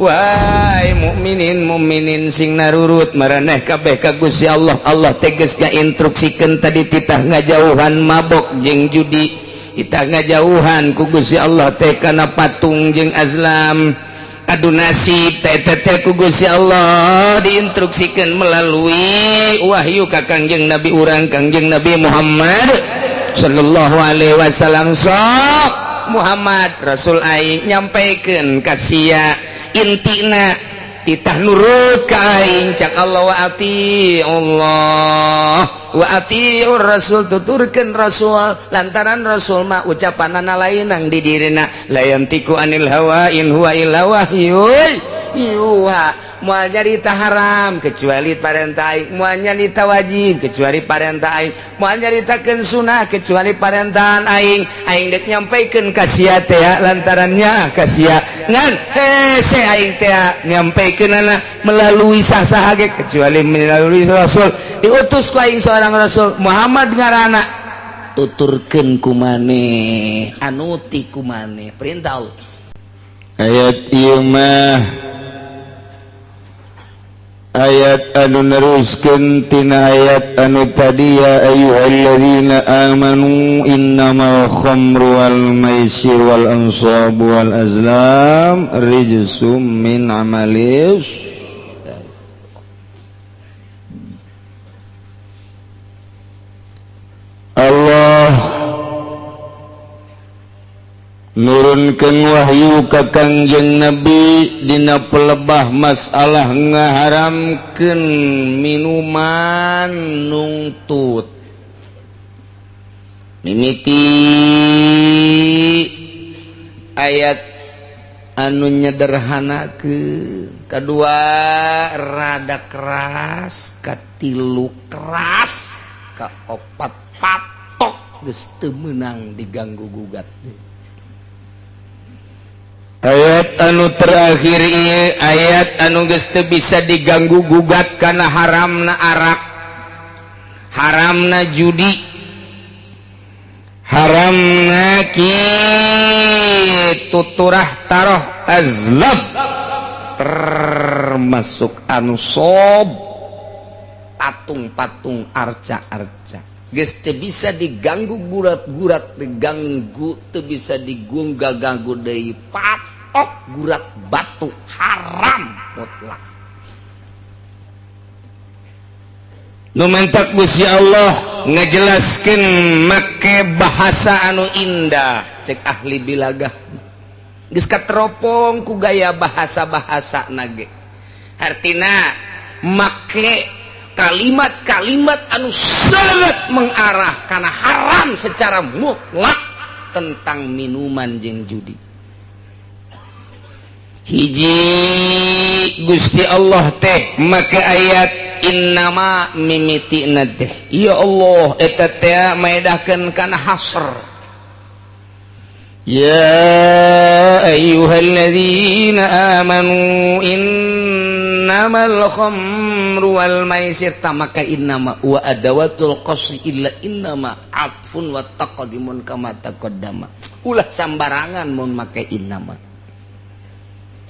Wahai mukminin mukminin sing narurut maraneh kabeh ka Gusti Allah. Allah tegas ngainstruksikeun tadi titah ngajauhan mabok jeung judi, titah ngajauhan ku Gusti Allah teh kana patung jeung azlam. Adu nasib teh teh ku Gusti Allah diinstruksikan melalui wahyu ka Kangjeng Nabi urang, Kangjeng Nabi Muhammad sallallahu alaihi wasallam. Sok Muhammad, Rasul aing nyampaikan ka sia, intina titah nurut ka aing. Cak Allah, wa Allah wa atiur Rasul, tuturkeun Rasul, lantaran Rasul mah ucapanana lain di dirina, la yantiqu anil hawa in huwa illa wahyun yuha. Moal nyarita haram kecuali parentah aing, moal nyarita wajib kecuali parentah aing, moal nyaritakeun sunah kecuali parentahan aing. Aing dek nyampaikeun ka sia teh lantarannya ka sia ngan hese aing teh nyampaikeunana melalui sah-sah ge kecuali melalui rasul. Diutus ku aing seorang rasul, Muhammad ngaranna, tuturkeun ku maneh, anuti ku maneh perintah Allah. Ayat ieu mah ayat anu neruskeun tina ayat anu tadi, ya ayyuhalladzina amanu innamal khamru wal maisir wal ansabu wal azlam rijsum min amalis. Allah nurunkan wahyu ka Kangjeng Nabi dina pelebah masalah ngaharamkeun minuman nungtut mimiti ayat anu nyederhanakeun, kedua rada keras, katilu keras, kaopat patok geus teu meunang diganggu gugat. Ayat anu terakhir ieu ayat anu geus teu bisa diganggu gugat karena haramna arak, haramna judi, haramna kitu turah taroh azlam, termasuk ansob, patung-patung, arca-arca, geus teu bisa diganggu gurat-gurat, diganggu teu bisa digungga-ganggu deui. Patok gurat batu haram mutlak. Nu mantak Gusti Allah ngajelaskeun make bahasa anu indah. Cek ahli bilagah geus kateropong ku gaya bahasa-bahasa nage, hartina make kalimat-kalimat anu sangat mengarah karena haram secara mutlak tentang minuman jeung judi. Hiji, Gusti Allah teh make ayat innama mimitina teh, ya Allah, eta teh maedahkeun kana hasr. Ya ayyuhalladzina amanu innamal khamru wal maisir, tamaka innama wa adawatul qasri illa innama atfun wa taqdimun kama taqaddama. Ulah sambarangan mun make innama,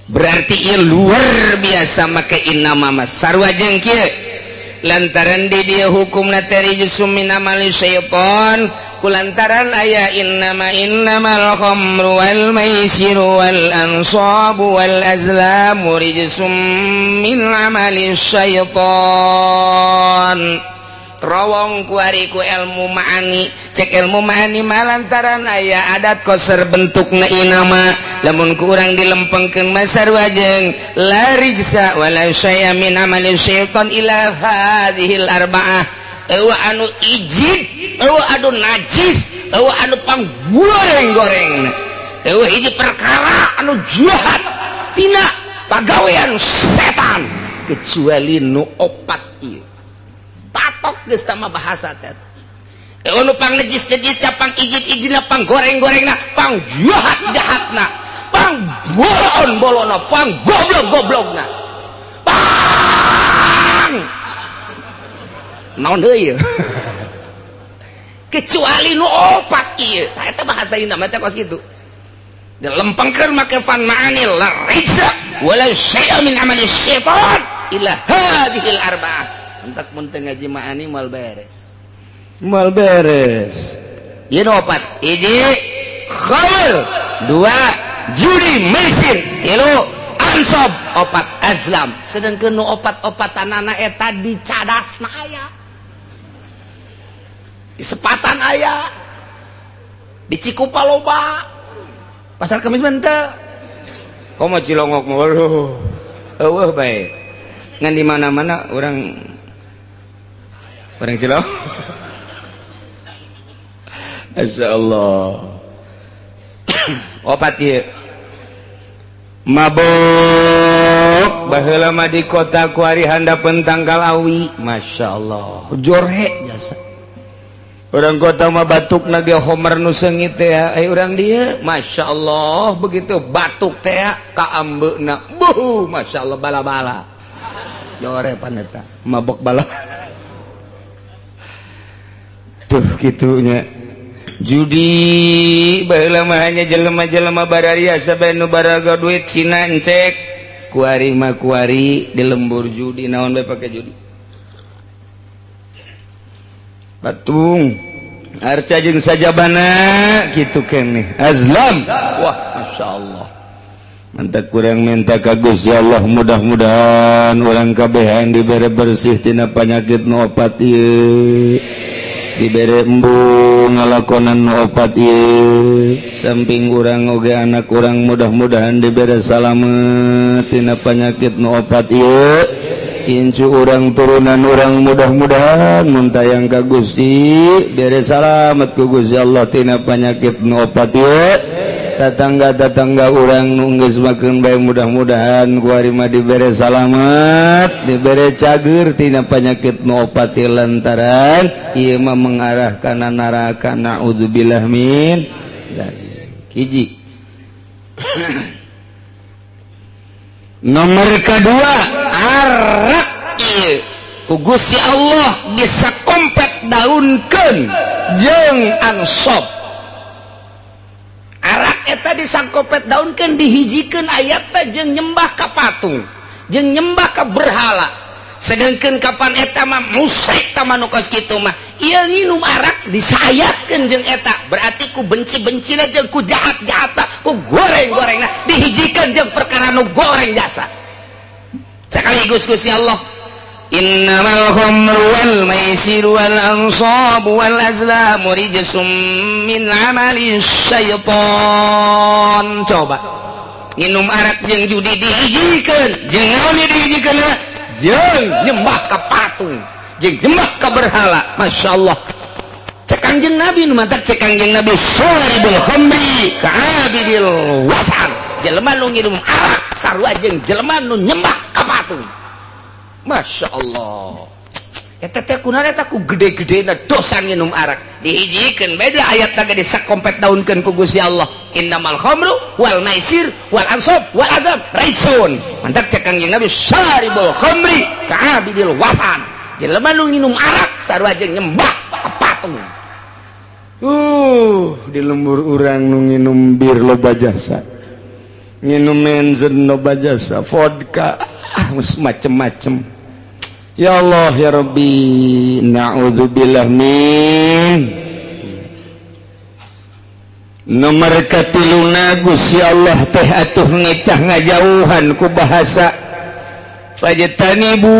berarti ieu luar biasa make innama mah sarua jeung kieu, lantaran di dia hukumna teh rijsum min amali syaitan kulantaran aya innama. Innamal khamru wal maisiru wal ansabu wal azlamu rijsum min amali syaitan. Terowong kuari ku ilmu ma'ani. Cek ilmu ma'ani mah lantaran aya adat koser bentukna inama, lamun ku urang dilempengkeun mah sarua jeung la rijsa wala syai'a min amali syaitan ila hadhil arba'ah. Eueuh anu ijid, eueuh anu najis, eueuh anu panggoreng-goreng, eueuh hiji perkara anu jahat tina pagawean setan kecuali nu opat ieu. Patok geus tama bahasa teh. Eueuh nu pang najis-najisna, pang ijid-ijidna, pang goreng-gorengna, pang jahat-jahatna, pang bolon-bolonna, pang goblok-goblokna, pang naon deui kecuali nu opat ieu. Tah, eta bahasa ieu mah teh kos kitu. Dilempengkeun make fan ma'ani, la rijsa Wala syai'a min amali syaitan illa hadhil arba'ah. Entak mun teu ngaji ma'ani moal beres, moal beres. Ieu opat: hiji khamr, dua judi maisir, tilu ansob, opat azlam. Sedangkan nu opat-opatanana eta di cadas mah aya, di Sepatan aya, di Cikupa loba, Pasar Kemis mah henteu. Komo Cilongok mah, waduh, eueuh bae. Ngan di mana-mana orang orang Cilongok. Masya Allah. Opat ieu. Mabok baheula mah di kota kuari handapeun tangkal awi. Masya Allah. Jorhe jasa. Orang kota mah batuk ge homer nu seungit teh aya urang dieu. Masya Allah, begitu batuk teh ka ambeuna. Buh, Masya Allah, bala-bala. Jore pan eta mabok bala. Tuh kitunya. Judi baheula mah hanya jelema-jelema bararia sabe nu baraga duit Cina encek. Kuari mah kuari di lembur judi naon bae pake judi. Batung arca jeung sajabana kitu keneh azlam. Wah, Masya Allah. Mantap kurang minta ka Gusti Allah, mudah-mudahan urang kabehan dibere bersih tina penyakit nu opat ieu, dibere embung ngalakonan nu opat ieu. Samping urang oge anak urang mudah-mudahan dibere salamet tina penyakit nu opat ieu. Incu urang, turunan urang, mudah-mudahan mun tayang ka Gusti bere salamet ku Gusti Allah tina penyakit nu opat ieu. Tetangga-tetangga urang nu geus makeun bae mudah-mudahan kuari mah dibere salamet, dibere cager tina penyakit nu opat ieu, lantaran ieu mah mengarah kana neraka, naudzubillah min dzalik. Hiji. Nomor kedua, arak ieu ku Gusti Allah bisa kompet daunkeun jeung ansob. Arak eta disangkopet daunkeun, dihijikeun ayatna jeung nyembah ka patung, jeung nyembah ka berhala. Sedangkan kapan eta mah musyrik tah nu kos kitu mah. Ieu nginum arak disayatkeun jeung eta, berarti ku benci-bencina jeung ku jahat-jahatna, ku goreng-gorengna dihijikeun jeung perkara nu goreng jasa. Sekaligus Gusti Allah, innamal khamru wal maisiru wal ansabu wal azlamu rijsum min amali syaitan. Coba nginum arak jeung judi dihijikeun jeung naon dihijikeun? Jeung nyembah ka patung, jeung nyembah ka berhala. Masya Allah. Cek Kangjeng Nabi, nu mantak cek Kangjeng Nabi, syaribul khamri ka'abidil wasan. Jelema nu nginum arak sarua jeung jelema nu nyembah ka patung. Masya Allah. Eta teh kunaon eta ku gede-gedena dosa nginum arak dihijikeun beda ayat ge disakompet daunkeun ku Gusti Allah, innamal khamru wal maisir wal ansab wal azlam rijsun. Mantak cek Kangjeng Nabi, syaribul khamri ka'abidil wasan. Jelema nu nginum arak sarua jeung nyembah ka patung. Di lembur urang nu nginum bir loba jasa, nginum menzen loba jasa, vodka, ah, macem-macem. Ya Allah ya Rabbi, na'udzubillah min. Nomor katiluna, Gusti Allah teh atuh nitah ngajauhan ku bahasa fajtanibu.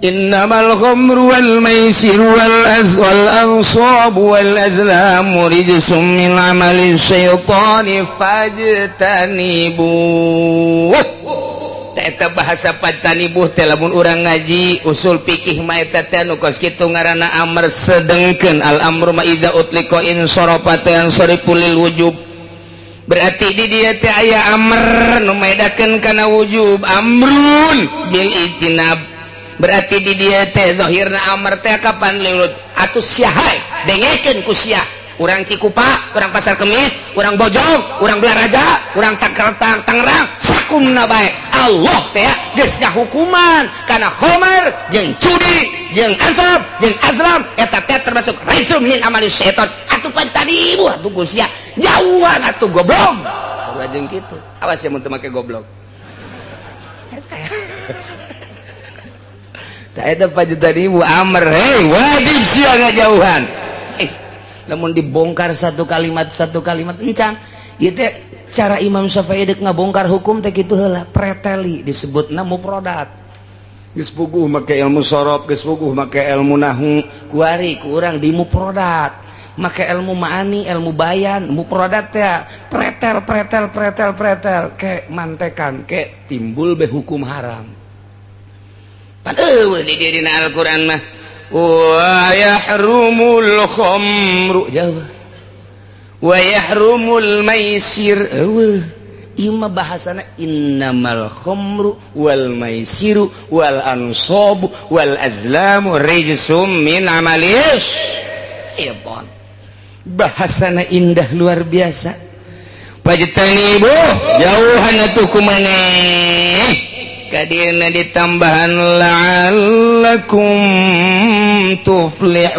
Innamal khamru wal maisiru wal wal ansabu wal azlamu rijsum min amali syaitani fajtanibu. Eta bahasa fajtanibu teh lamun urang ngaji usul fikih mah eta teh nu kos kitu ngaranna amr. Sedengkeun al amru ma idza utliqa in sarafa yansarifu lil wujub, berarti di dia teh aya amr nu maedakeun kana wujub, amrun bil ijtinab. Berarti di dia teh zahirna amr teh kapan lilut atuh sia hae dengekeun ku sia, urang Cikupa, urang Pasar Kemis, urang Bojong, urang Balaraja, urang Tangerang, Tangerang, sakumna bae. Allah teh geus ngahukuman kana khamar jeung judi jeung ansab jeung azlam, eta teh termasuk rijsum min amali syaitan. Atuh pan tadi ibu atuh ku sia jauhan atuh, goblok. Sarua jeung kitu. Awas ya mun teu make goblok. Tah eta fajtanibu amr, hei wajib sia ngajauhan. Lamun dibongkar satu kalimat encan. Ieu teh cara Imam Syafi'i deuk ngabongkar hukum teh kitu heula, preteli disebutna mufradat. Geus puguh make ilmu sorof, geus puguh make ilmu nahwu, kuari ku urang di mufradat. Make ilmu ma'ani, ilmu bayan, mufradat teh pretel pretel pretel pretel ke mantekan ke timbul be hukum haram. Pan eueuh di dirina Al-Qur'an mah wa yahrumul khamru jauh wa yahrumul maisir eueuh. Ieu mah bahasana innamal khamru wal maisiru wal ansabu wal azlamu rijsum min amalis syaitan. Bahasana indah luar biasa. Fajtanibu jauhan atuh ku maneh. Kadieuna ditambahan la'allakum tuflihun.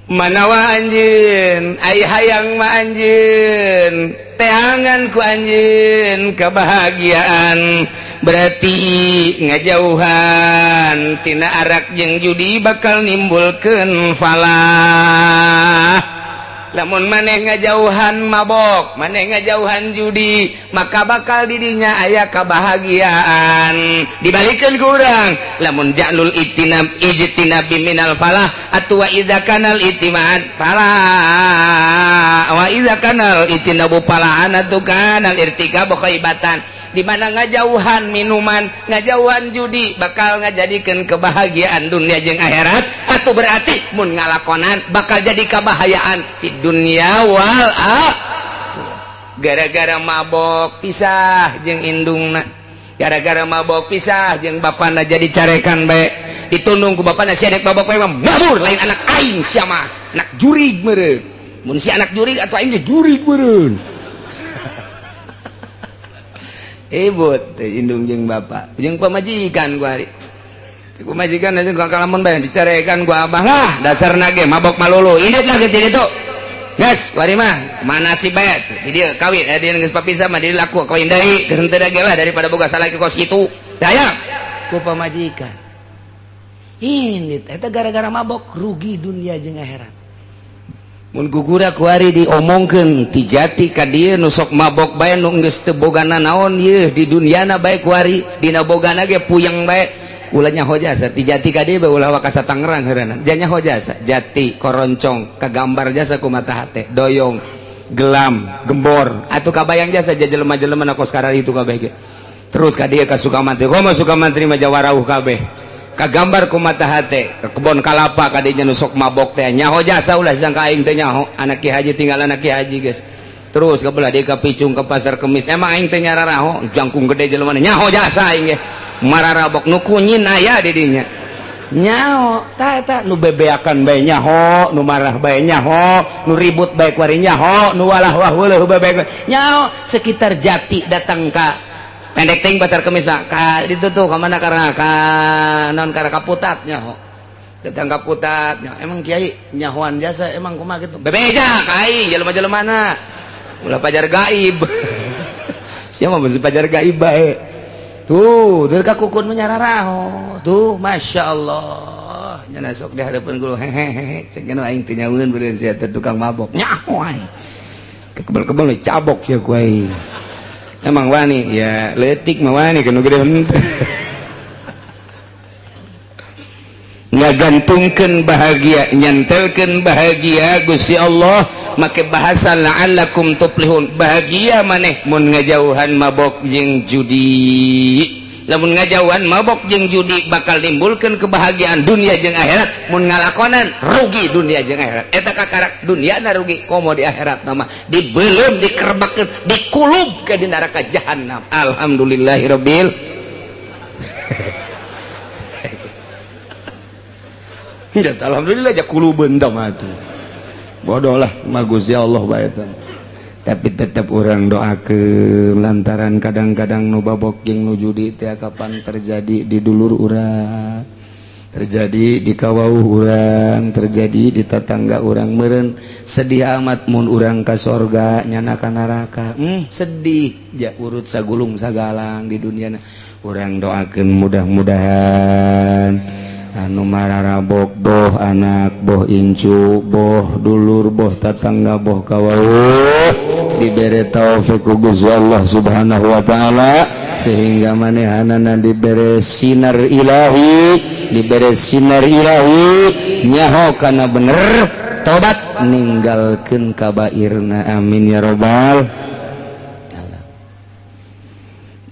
Manawa anjeun ai hayang mah anjeun teangan ku anjeun kebahagiaan berarti ngajauhan tina arak jeung judi bakal nimbulkeun falah. Lamun maneh ngajauhan mabok, maneh ngajauhan judi, maka bakal didinya aya kebahagiaan. Dibalikeun ku urang, lamun ja'lul itinab ijtinabi minal falah atuh wa idza kanal itimad falah wa idza kanal itinabu falahan atuh kanal irtikabu khaibatan. Di mana ngajauhan minuman, ngajauhan judi bakal ngajadikeun kebahagiaan dunia jeung akhirat, atau berarti mun ngalakonan bakal jadi kebahayaan di dunia wal akhirah. Gara-gara mabok pisah jeung indungna, gara-gara mabok pisah jeung bapana jadi carekan bae, ditundung ku bapana sia dek mabok bae mabur lain anak aing sia mah, anak jurig meureun. Mun si anak jurig atuh aing ge jurig meureun. Ibut indung jeung bapak jeung pamajikan gua hari pamajikan aja gua kalamun bae dicarekan gua abah lah dasarna ge mabok malulu indit lah geus ditu geus wari mah mana si bae di dieu kawin dia geus papisah mah di laku kawin deui geus henteu ge lah daripada boga salaki kos kitu daya ku pamajikan indit eta gara-gara mabok rugi dunia jeung akhirat. Mun gugura kuari diomongkeun ti jati ka dieu nu sok mabok bae nu geus teu bogana naon ieu di dunyana bae kuari dina bogana ge puyeng bae ulah nyaho jasa ti jati ka dieu bae ulah wakasa Tangerang heureunan ja nyaho jasa jati koroncong kagambar jasa ku mata hate doyong gelam gembor atuh kabayang jasa ja jelema-jelema na kos karari itu kabeh ge terus ka dieu ka Sukamantri komo Sukamantri mah jawarauh kabeh kagambar ku mata hate ke kebon kalapa kadinya nu sok mabok teh nyaho jasa ulah sangka aing teh nyaho anak ki haji tinggal anak ki haji geus terus ka belah deui ka Picung ke Pasar Kemis emang aing teh nyararaho jangkung gede jelema nyaho jasa aing ge mararabok nu kunyin aya di dinya nyaho tah eta nu bebeakan bae nyaho nu marah bae nyaho nu ribut bae kuari nyaho nu walah wah weuleuh bae nyaho sekitar Jati datang ka pendek ting Pasar Kemis Pak ka ditu tuh ka mana karena ka naon karena Kaputat nyaho datang Kaputat nyaho emang kiai nyahoan jasa emang kumaha kitu bebeja ka aing jelema-jelemana ulah pajar gaib sia mah beusi pajar gaib bae tuh deul ka kukun menyararaho tuh Masya Allah nya sok di hadapan guru hehehe cek aing teh nyaweun beureun sia teh tukang mabok nyaho aing kebel-kebel cabok sia ku aing. Emang wani ya letik mah wani kanu gede henteu. Ngagantungkeun bahagia nyantelkeun bahagia Gusti Allah make bahasa la'allakum tuflihun bahagia maneh mun ngajauhan mabok jeung judi. Lamun ngajauhan mabok jeung judi bakal nimbulkeun kebahagiaan dunia jeung akhirat, mun ngalakonan rugi dunia jeung akhirat. Eta kakarak dunia na rugi komo di akhirat mah dibeuleum dikerbakkeun dikulub ke di neraka jahanam. Alhamdulillahirabbil Tidak, alhamdulillah ja kulubeun tah mah atuh. Bodoh lah mah Gusti Allah bae eta. Tapi tetap orang doakeun lantaran kadang-kadang nu babok jeung nu judi teh kapan terjadi di dulur urang. Terjadi di kawauh urang, terjadi di tetangga urang. Meren sedih amat mun urang ka sorga, nyana ka neraka. Sedih ja urut sagulung sagalang di dunia. Urang doakeun mudah-mudahan anu mararabok, boh anak, boh incu, boh dulur, boh tetangga, boh kawauh, dibere taufik ku Gusti Allah Subhanahu wa Ta'ala sehingga manehanana dibere sinar ilahi, dibere sinar ilahi, nyaho kana bener, tobat, ninggalkeun kabairna. Amin ya robbal.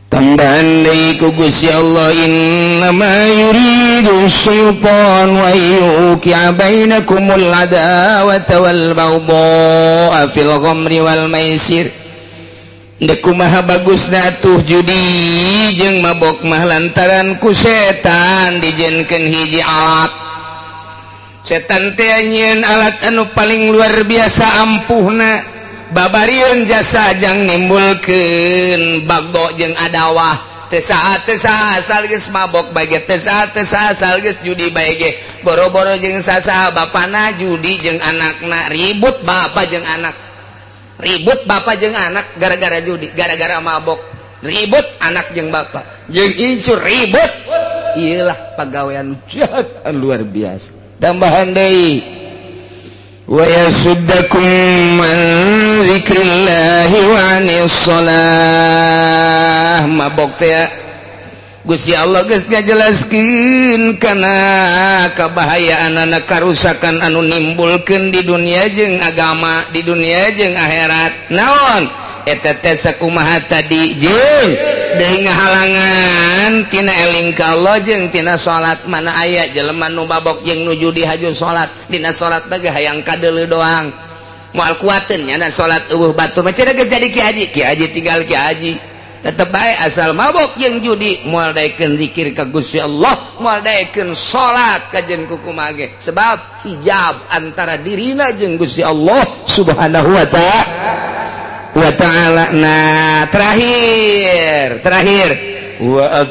Tambahan deui ku Gusti Allah, innama yuridu syaitan wa yuqi'a bainakumul adawata wal baghdha fil khamri wal maisir. Dek kumaha bagusna atuh judi jeung mabok mah? Lantaran ku setan dijieunkeun hiji alat. Setan teh nyieun alat anu paling luar biasa ampuhna, babarieun jasa jang nimbulkeun bagdo jeung adawah. Teu saha teu saha asal geus mabok bae ge, teu saha teu saha asal geus judi bae ge. Boro-boro jeung sasaha, bapana judi jeung anakna ribut, bapak jeung anak ribut, bapak jeung anak gara-gara judi, gara-gara mabok ribut, anak jeung bapak jeung incu ribut. Iyalah, pagawean jahat luar biasa. Tambahan deui, wa yasuddakum an dzikrillahi wa anis shalah. Mabok teh Gusti Allah geus ngajelaskeun kana kabahayaan anak, karusakan anu nimbulkeun di dunia jeung agama, di dunia jeung akhirat. Naon eta teh? Sakumaha tadi, jeung deui ngahalangan tina eling ka Allah jeung tina salat. Mana aya jelema nu mabok jeung nu judi haju salat? Dina salat teh hayang kadeuleu doang, moal kuateun nya salat. Euweuh batur mah cenah geus jadi ki haji, ki haji tinggal ki haji. Tetep bae asal mabok jeung judi moal daekeun zikir ka Gusti Allah, moal daekeun salat kajen kukumaha ge, sebab hijab antara dirina jeung Gusti Allah Subhanahu wa Ta'ala wa ta'ala. Nah, terakhir terakhir, wa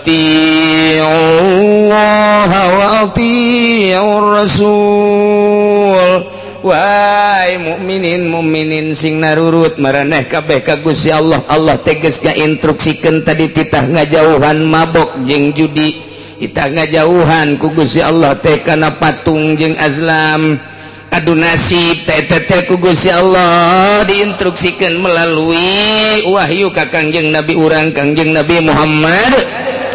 Allah wa atiiur rasul. Wahai mukminin mukminin, sing narurut maraneh kabeh ka Gusti Allah. Allah tegas ngainstruksikeun tadi, titah ngajauhan mabok jeung judi, titah ngajauhan ku Gusti Allah teh kana patung jeung azlam, adu nasib teh teh. Ku Gusti Allah diinstruksikan melalui wahyu ka Kangjeng Nabi urang, Kangjeng Nabi Muhammad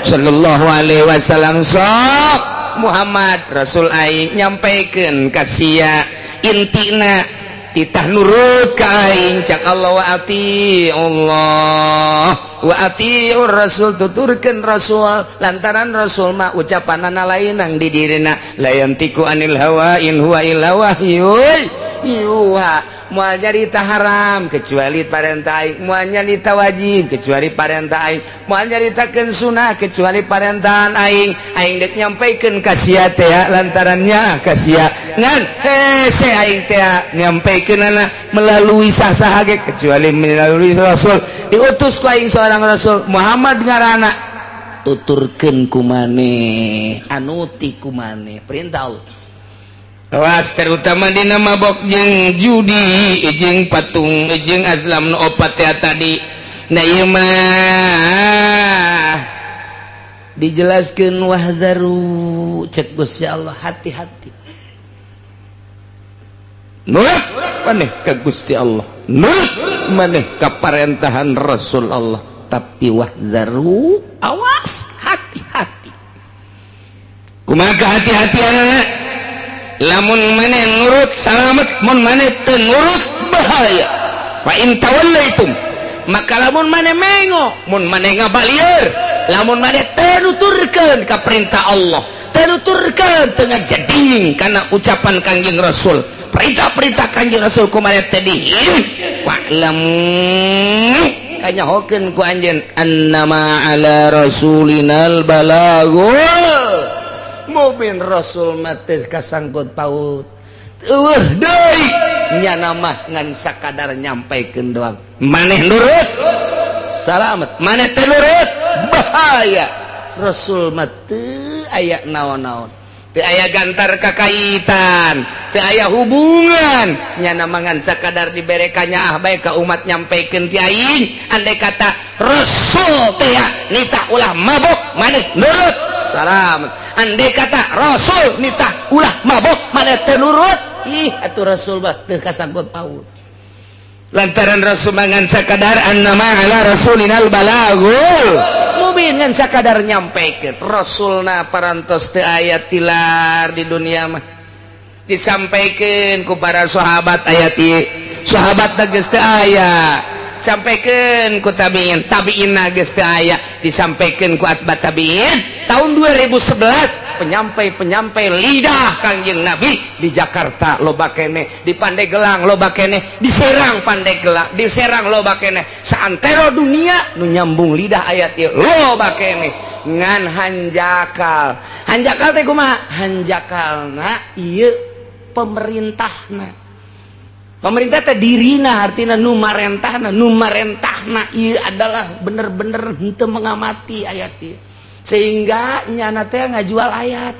sallallahu alaihi wasallam. Sok Muhammad, Rasul aing nyampaikan ka sia, intina titah nurut ka aing. Cak Allah, wa ati Allah wa atiur rasul, tuturkeun rasul. Lantaran rasul mah ucapanana lainang di dirina, la yantiqu anil hawa in huwa illa wahyu yuha. Moal nyarita haram kecuali parentah aing, moal nyarita wajib kecuali parentah aing, moal nyaritakeun sunah kecuali parentahan aing. Aing dek nyampaikeun ka sia teh lantarannya ka sia ngan hese aing teh nyampaikeunana melalui sah-saha ge kecuali melalui rasul. Diutus ku aing seorang rasul, Muhammad ngaranna, tuturkeun ku maneh, anuti ku maneh perintah Allah. Awas, terutama dina mabok jeung judi jeung patung jeung azlam nu opat ya tadi. Nah, ieu mah dijelaskeun, wahzaru, cek Gusti Allah, hati-hati. Nurut maneh ka Gusti Allah, nurut maneh ka parentahan Rasul Allah, tapi wahzaru, awas, hati-hati. Kumaha hati-hati? Lamun maneh nurut, salamet. Mun maneh teu nurut, bahaya. Fa in tawallaitum, maka lamun maneh mengo, mun maneh ngabalieur, lamun maneh teu nuturkeun ka perintah Allah, teu nuturkeun, teu ngajeding kana ucapan Kangjeng Rasul, perintah-perintah Kangjeng Rasul ku maneh teh di, fa'lamu, kanyahokeun ku anjeun, annama ala rasulinal balagul mubin. Rasul mah teu kasangkut paut, euweuh deui, nyana mah ngan sakadar nyampaikeun doang. Maneh nurut, salamet. Maneh teu nurut, bahaya. Rasul mah teu aya naon-naon. Teu aya gantar kakaitan, teu aya hubungan. Nyana mangan sakadar diberekannya ah bae ka umat nyampaikan ti aing. Andai kata Rasul teh nitah ulah mabok, maneh nurut, salam. Andai kata Rasul nitah ulah mabok, maneh teu nurut, ih atuh Rasul bah teu kasangkut paut. Lantaran Rasul mangan sakadar annama ala rasulinal balagul mubin, ngan sakadar nyampaikan. Rasulna parantos teu aya tilar di dunia mah, disampaikan ku para sahabat ayat ieu, sahabat geus teu aya, sampaikan ku tabiin, tabiin geus teu aya, disampaikan ku atba tabiin. Tahun 2011 penyampai-penyampai lidah Kangjeng Nabi di Jakarta loba keneh, di Pandeglang loba keneh, di Serang, Pandeglang, di Serang loba keneh, saantero dunia nu nyambung lidah ayat ieu loba keneh. Ngan hanjakal, hanjakal teh kumaha? Hanjakalna ieu pemerintahna, pemerintah teh dirina, artinya nu marentahna, nu marentahna ieu adalah bener-bener henteu mengamati ayat ieu, sehingga nyana teh ngajual ayat.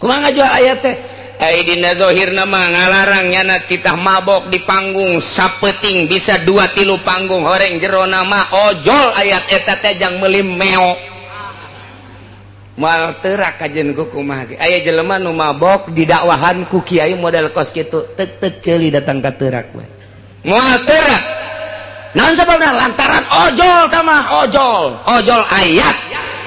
Kumaha ngajual ayat teh? Ai dina zahirna mah ngalarang nyana titah mabok di panggung sapeting bisa dua tilu panggung, horeng jerona mah ojol ayat eta teh jang meuli meo. Moal terak kajen ku kumaha ge. Aya jelema nu mabok didakwahan ku kiai model kos kitu, tek tek ceuli datang ka terak we. Moal terak. Naon sababna? Lantaran ojol tamah ojol, ojol ayat.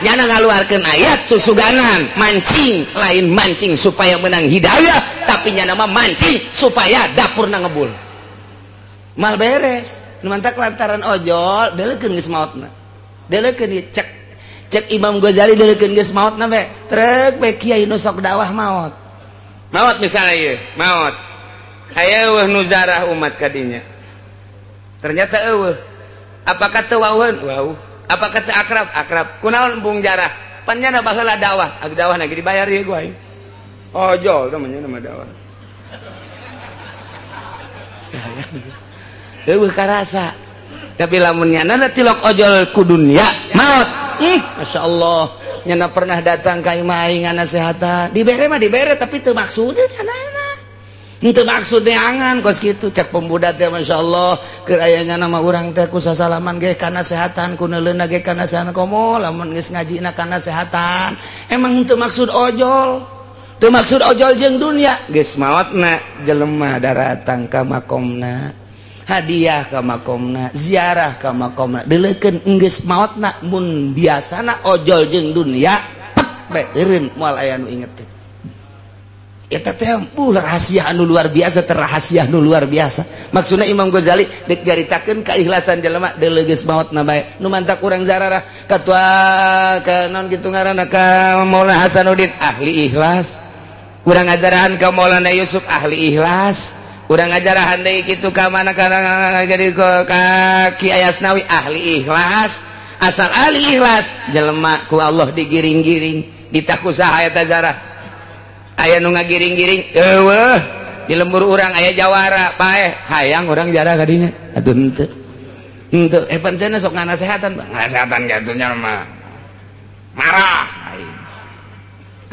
Nyana ngaluarkeun ayat susuganan, mancing, lain mancing supaya menang hidayah, tapi nyana mah mancing supaya dapurna ngebul. Mal beres. Nu mantak lantaran ojol, deuleukeun geus maotna. Deuleukeun ieu cek cek Imam Ghazali, deuleukeun geus maotna be. Trek be kiai nu sok dakwah maot. Maot misalnya ieu, maot. Aya eueuh nu zarah umat kadinya. Ternyata eueuh. Apakah teu wauheun? Wauh. Apakah teu akrab? Akrab. Kunaon embung jarah? Pan nyana baheula dakwah. Ag dakwah lagi dibayar ieu ku aing. Ojol teh mah nama dakwah. Eueuh karasa. Tapi lamun nyana tilok ojol ku dunia, maot. Masya Allah. Nyana pernah datang ka imah aing ngasehatan. Dibere mah dibere, tapi teu maksudnya nyana. Henteu maksud neangan kos kitu cek pemuda teh. Masya Allah, keur aya nyana mah urang teh ku sasalaman ge kana sehatan, ku neuleuna ge kana sehatan, komo lamun geus ngajina kana sehatan. Emang henteu maksud ojol, teu maksud ojol jeung dunia. Geus maotna jelema daratang ka makomna, hadiah ka makomna, ziarah ka makomna, deuleukeun geus maotna. Mun biasana ojol jeung dunia, pet bae eureun, moal aya nu inget teh. Eta teh rahasia anu luar biasa, terrahasia nu luar biasa. Maksudna Imam Ghazali dek nyaritakeun keikhlasan jelema, deuleu geus maotna bae. Nu mantak urang zararah katua ka naon kitu ngaranna, ka Maulana Hasanuddin, ahli ikhlas. Urang ngajarahan ka Maulana Yusuf, ahli ikhlas. Urang ngajarahan deui kitu ka mana kana jadi ka Ki Ayasnawi, ahli ikhlas. Asal ahli ikhlas jelema ku Allah digiring-giring, ditaku saha eta zarah? Aya nu ngagiring-giring eueuh. Di lembur urang aya jawara paeh, hayang urang jarah kadinya? Atuh henteu, henteu. Eh, pan cenah sok nganasehatan, ngasehatan kitu nya mah marah.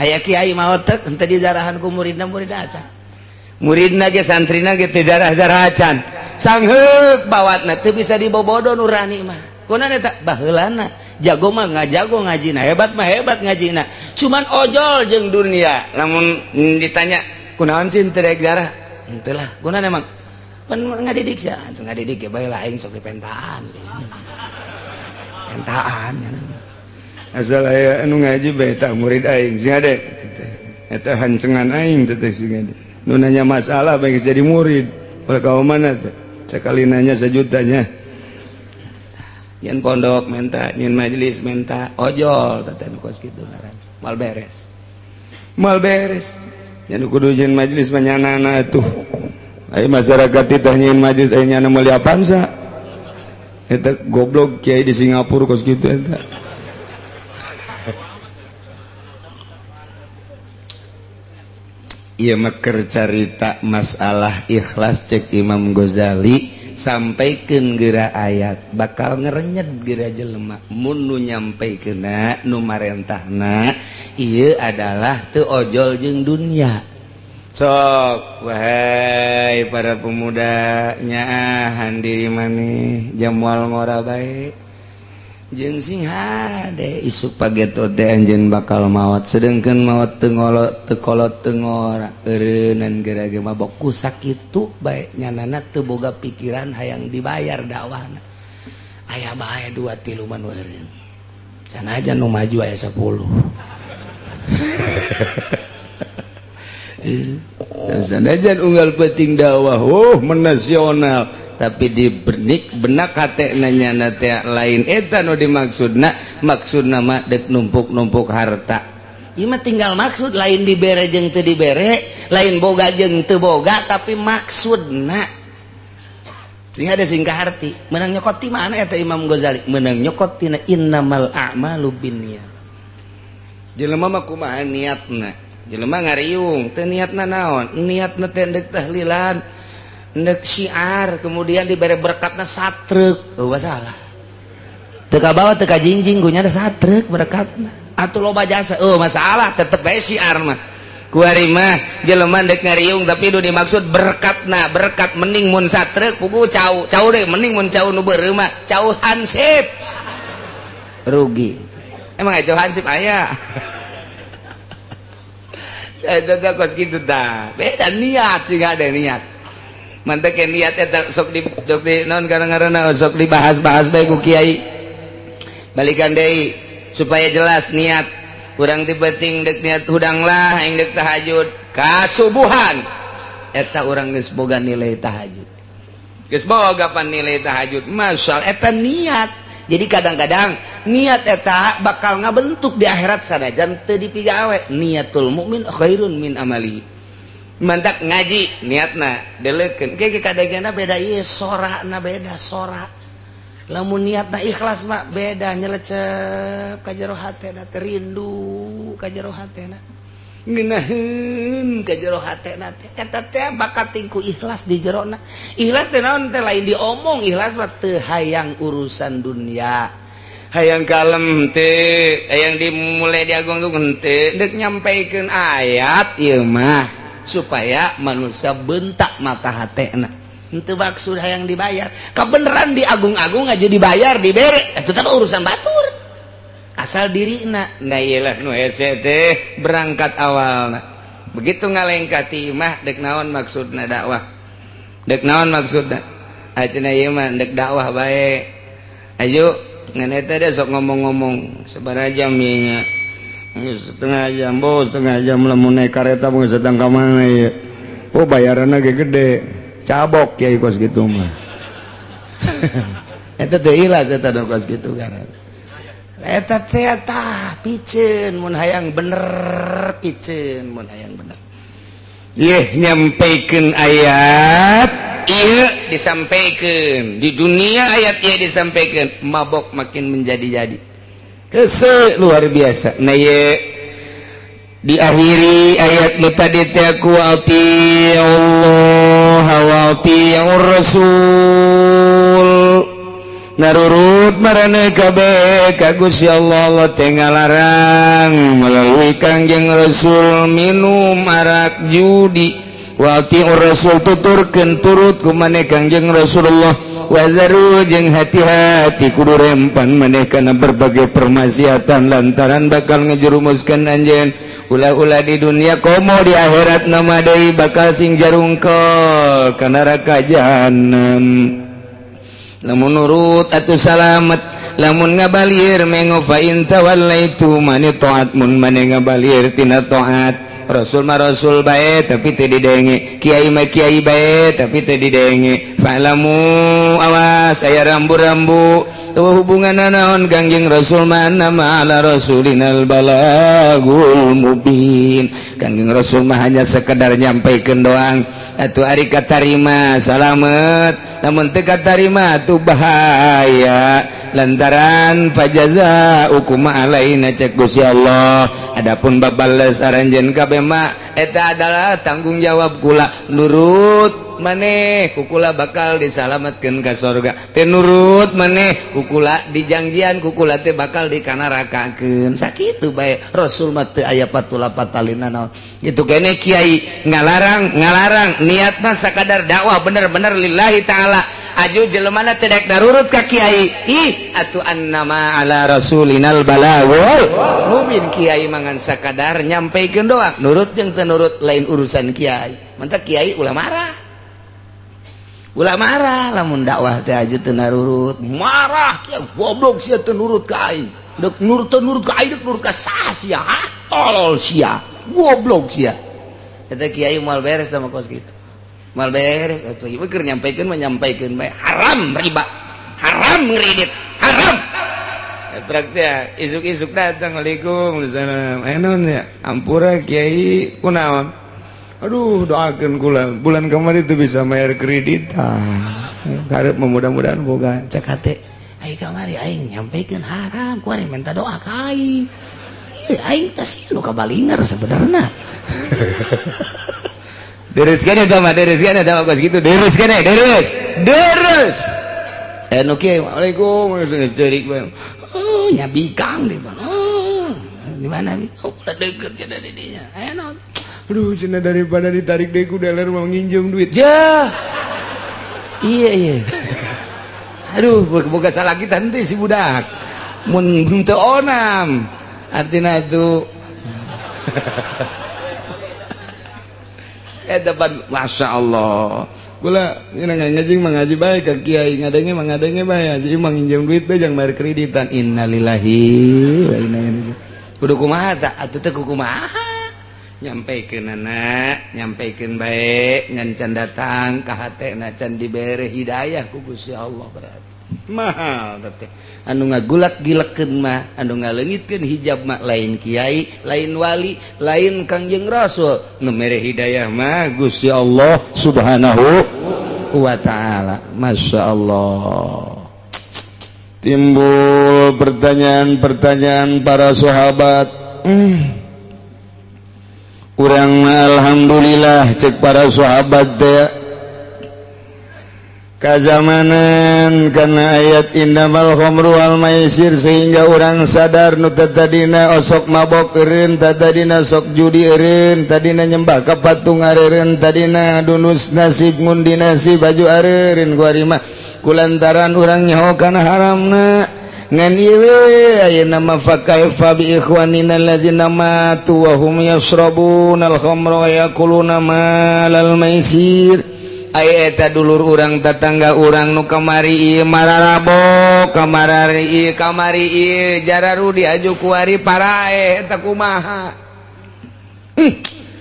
Aya kiai maot tek henteu dijarahan ku muridna, muridna acan, muridna ge santrina ge teu jarah-jarah acan. Sangheuk bawatna, teu bisa dibobodo nurani mah. Kunaon eta? Baheulana jago mah ngajago ngajina, hebat mah hebat ngajina, cuman ojol jeung dunia. Lamun ditanya kunaon sih teu rek jarah, henteu lah. Kunaon emang? Pan ngadidik sia atuh, ngadidik ge bae lah, aing sok dipentaan pentaan. Asal aya anu ngaji bae, eta murid aing sing ade, eta hancengan aing teh sing ade. Nu nanya masalah bae jadi murid. Ulah ka mana teh sakali nanya sejutanya. Nyen pondok menta, nyen majelis menta, ojol teh kos kitu ngaran. Mal beres, mal beres. Nya kudu nyen majelis mah nyanana atuh. Aya masyarakat teh nyen majelis, aya nyana meuli Avanza. Eta goblok kiai di Singapura kos kitu eta. Ieu mah keur carita masalah ikhlas. Cek Imam Ghazali, Sampaikan geura ayat, bakal ngerenyet geura jelema mun nu nyampaikeunna, nu marentahna ieu adalah teu ojol jeung dunya. Sok, wahai para pemuda, nyaahan diri maneh, moal ngora bae jeung sing hade isuk pageto teh anjeun bakal maot, sedengkeun maot teu ngolot, teu kolot, teu ngora, eureunnan geura ge mabok. Ku sakitu bae nyanana teu boga pikiran hayang dibayar dakwahna. Aya bae dua tilu mah nu eureun, sanajan nu maju aya 10. Sanajan unggal penting dakwah, oh, menasional, tapi di benik benak hate nanya teh lain eta nu dimaksudna. Maksudna mah dek numpuk-numpuk harta. Ieu mah tinggal maksud, lain dibere jeung teu dibere, lain boga jeung teu boga, tapi maksudna sehingga ada singkah arti menang nyokot ti mana eta. Imam Ghazali menang nyokot tina innamal a'malu binniyat. Jelema mah kumaha niatna. Jelema ngariung teu niatna naon, niatna teh ndek tahlilan, ndek syiar, kemudian dibere berkatna satrek, oh, masalah teu kabawa, teu kajingjing gunya ada satrek berkatna atuh loba jasa, oh, masalah tetep bae syiar mah. Kuari mah jelema ndek ngariung tapi nu dimaksud berkatna berkat, mending mun satrek pugu cau cau deh, mending mun cau nu beureum mah cau hansip rugi. Emang aya cau hansip? Aya. Eta kos kitu tah. Beda niat sih, ada niat. Mantek niat eta sok di naon ngaranna, sok dibahas-bahas bae ku kiai. Balikan deui supaya jelas niat. Urang ti penting dek niat hudang lah aing dek tahajud kasubuhan. Eta urang geus boga nilai tahajud. Geus boga pan nilai tahajud. Masyaallah, eta niat. Jadi kadang-kadang niat eta bakal ngabentuk di akhirat sanajan teu dipigawe. Niatul mukmin khairun min amali. Mantak ngaji niatna deleukeun ke kadegena beda ieu, sorana beda sora. Lamun niatna ikhlas mah beda, nyelecep ka jero hatena, teh rindu ka jero hatena, ngeunaheun ka jero hatena teh. Eta teh bakat tingku ikhlas di jerona. Ikhlas teh naon teh? Lain diomong, ikhlas mah teu hayang urusan dunia, hayang kalem teh, hayang dimulai diagung-agung teh, dek nyampaikeun ayat ieu mah supaya manusia bentak mata hatena. Henteu maksud hayang dibayar. Kebenaran diagung-agung aja dibayar, dibere, itu teh urusan batur, asal dirina. Nah, iyalah nu hese teh berangkat awalna begitu ngalengkah ti imah, dek naon maksudna dakwah, dek naon maksudna? Acenah ieu mah dek dakwah bae. Ayo ngan eta deh sok ngomong-ngomong sabaraha jam ieu nya? Setengah jam, bos, setengah jam. Lamun naik kareta mau sedang ka mana ieu? Oh, bayaranna ge gede, cabok kiai kos gitu mah. Eta teh ikhlas, eta nu kos kitu kan. Eta teh tah piceun mun hayang bener, piceun mun hayang bener. Yeh, nyampaikeun ayat ieu disampaikan di dunia, ayat ieu disampaikan, mabok makin menjadi-jadi. Hese luar biasa. Nah, ye diakhiri ayat nu tadi teh ku Allah wa atiur rasul, narurut maraneh kabeh ka Gusti Allah. Allah teh ngalarang melalui Kangjeng Rasul minum arak, judi. Wa atiur rasul, tuturkeun turut ku maneh Kangjeng Rasulullah. Wazaru, jeung hati-hati, kudu rempan maneh kana berbagai permaksiatan, lantaran bakal ngejerumuskan anjeun ulah-ulah di dunia komo di akhirat nama deui, bakal sing jarungkol ka neraka jahanam. Lamun nurut atuh salamet, lamun ngabalir mengo. Fa in tawallaitu mani taat, mun mane ngabalir tina taat Rasul mah, Rasul bae tapi teu didenge, kiai mah kiai bae tapi teu didenge, fa'lamu, awas aya rambu-rambu tuh hubungan naon Kangjeng Rasul mah, nama ala rasulinal balagul mubin. Kangjeng Rasul mah hanya sekedar nyampaikeun doang atuh. Ari katarima salamet, lamun teu katarima tuh bahaya, lantaran fajaza hukum alaina cek Gusti Allah. Adapun babales aranjeun kabeh mah eta adalah tanggung jawab kula. Nurut Maneh ku kula bakal disalamatkeun ka sorga. Teu nurut maneh, ku kula dijangjian ku kula teh bakal dikanarakakeun. Sakitu bae Rasul mah, teu aya patula patalina naon. Itu kene kiai ngalarang ngalarang, niatna sakadar dakwah bener-bener lillahi ta'ala. Aju jelemana teu daek darurut ka kiai, ih atuh annama ala rasulinal balagul mubin. Kiai mangan sakadar nyampaikan doang, nurut jeung teu nurut lain urusan kiai. Mantap, kiai ulah marah, ulah marah lamun dakwah teh aju teu narurut. Marah kiai, goblok sia, teu nurut ka aing. Dek nurut, teu nurut ka aing, dek nurut ka saha sia? Ah, tolol sia, goblok sia. Eta kiai moal beres sama kos gitu, moal beres atuh. Ieu keur nyampaikeun mah nyampaikeun bae, haram riba, haram ngredit, haram. Praktek isuk-isuk datang, "Assalamualaikum." "Salam." "Eh, naon ya?" "Ampura, Kiai." "Kunaon?" "Aduh, doakan kula, bulan kemarin itu bisa bayar kreditan, karep mudah-mudahan boga." Cek hate aing, kamari aing nyampaikan haram, kuari minta doa ka aing. Ieu aing teh sih nu kabalinger sebenarnya. Deres kan eta mah, deres kan eta mah, kos kitu deres kan, deres deres. Eh, nu kieu, "Waalaikum," geus ceurik bae. Oh, nya bikang di mana? Oh, di mana? Oh, udah deket cenah di dinya. Eh, naon? "Aduh," cenah, "daripada ditarik deui ku dealer, mau nginjem duit." Ja. Iya. Aduh, boga salah kita henteu si budak. Mun teu onam. Artina itu eta pan, Masya Allah. Kula ini ngaji mah ngaji bae ka kiai, ngadenge mah ngadenge bae, haji mah nginjem duit bae jang bayar kreditan. Innalillahi wa inna ilaihi. Kudu kumaha ta? Atuh teh kumaha? Nyampaikeun anak, nyampaikeun bae, ngan can datang ka hatena, can dibere hidayah ku Gusti Allah, berarti mahal teh. Anu ngagulak gilekeun mah, anu ngaleungitkeun hijab mah lain kiai, lain wali, lain Kangjeng Rasul. Nu mere hidayah mah Gusti Allah Subhanahu wa Ta'ala. Masya Allah, timbul pertanyaan-pertanyaan para sahabat. Urang alhamdulillah, cek para sahabat teh, kazamanan karena ayat innamal khamru wal maisir, sehingga orang sadar nu tadina osok mabok eureun, tadina sok judi eureun, tadina nyembah ka patung areureun, tadina dunus nasib, ngundi nasib baju areureun. Kuari mah kulantaran urang nyaho kana haramna. Ngan ieu ayeuna mah, fa kaifa bi ikhwanina alladzina matu wa hum yashrabuna al-khamra wa yakuluna malal maisir? Aya eta dulur urang, tetangga urang nu kamari ieu mararabok, kamari ieu, kamari ieu jararudi, aju kuari paraeh, eta kumaha?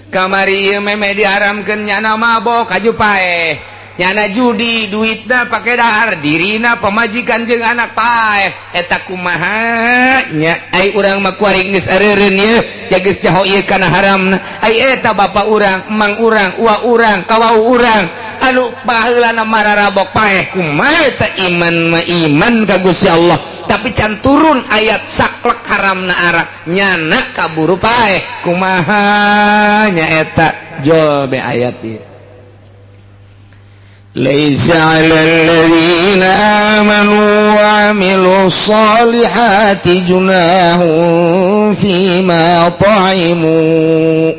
Kamari ieu meme diharamkeun, nyana mabok aju paeh, nyana judi, duitna pake dahar, dirina, pamajikan jeung anak paeh, eta kumaha nya? Ai urang mah kuari geus areureun ieu, geus nyaho ieu kana haramna. Ai eta bapak urang, emang urang, uwa urang, kawau urang anu baheulana mararabok paeh, kumaha eta? Iman mah iman ka Gusti Allah, tapi can turun ayat saklek haramna arak, nyana kaburu paeh, kumaha nya eta? Jol be ayat ieu. ليس على الذين آمنوا وعملوا الصالحات جناح فيما طعموا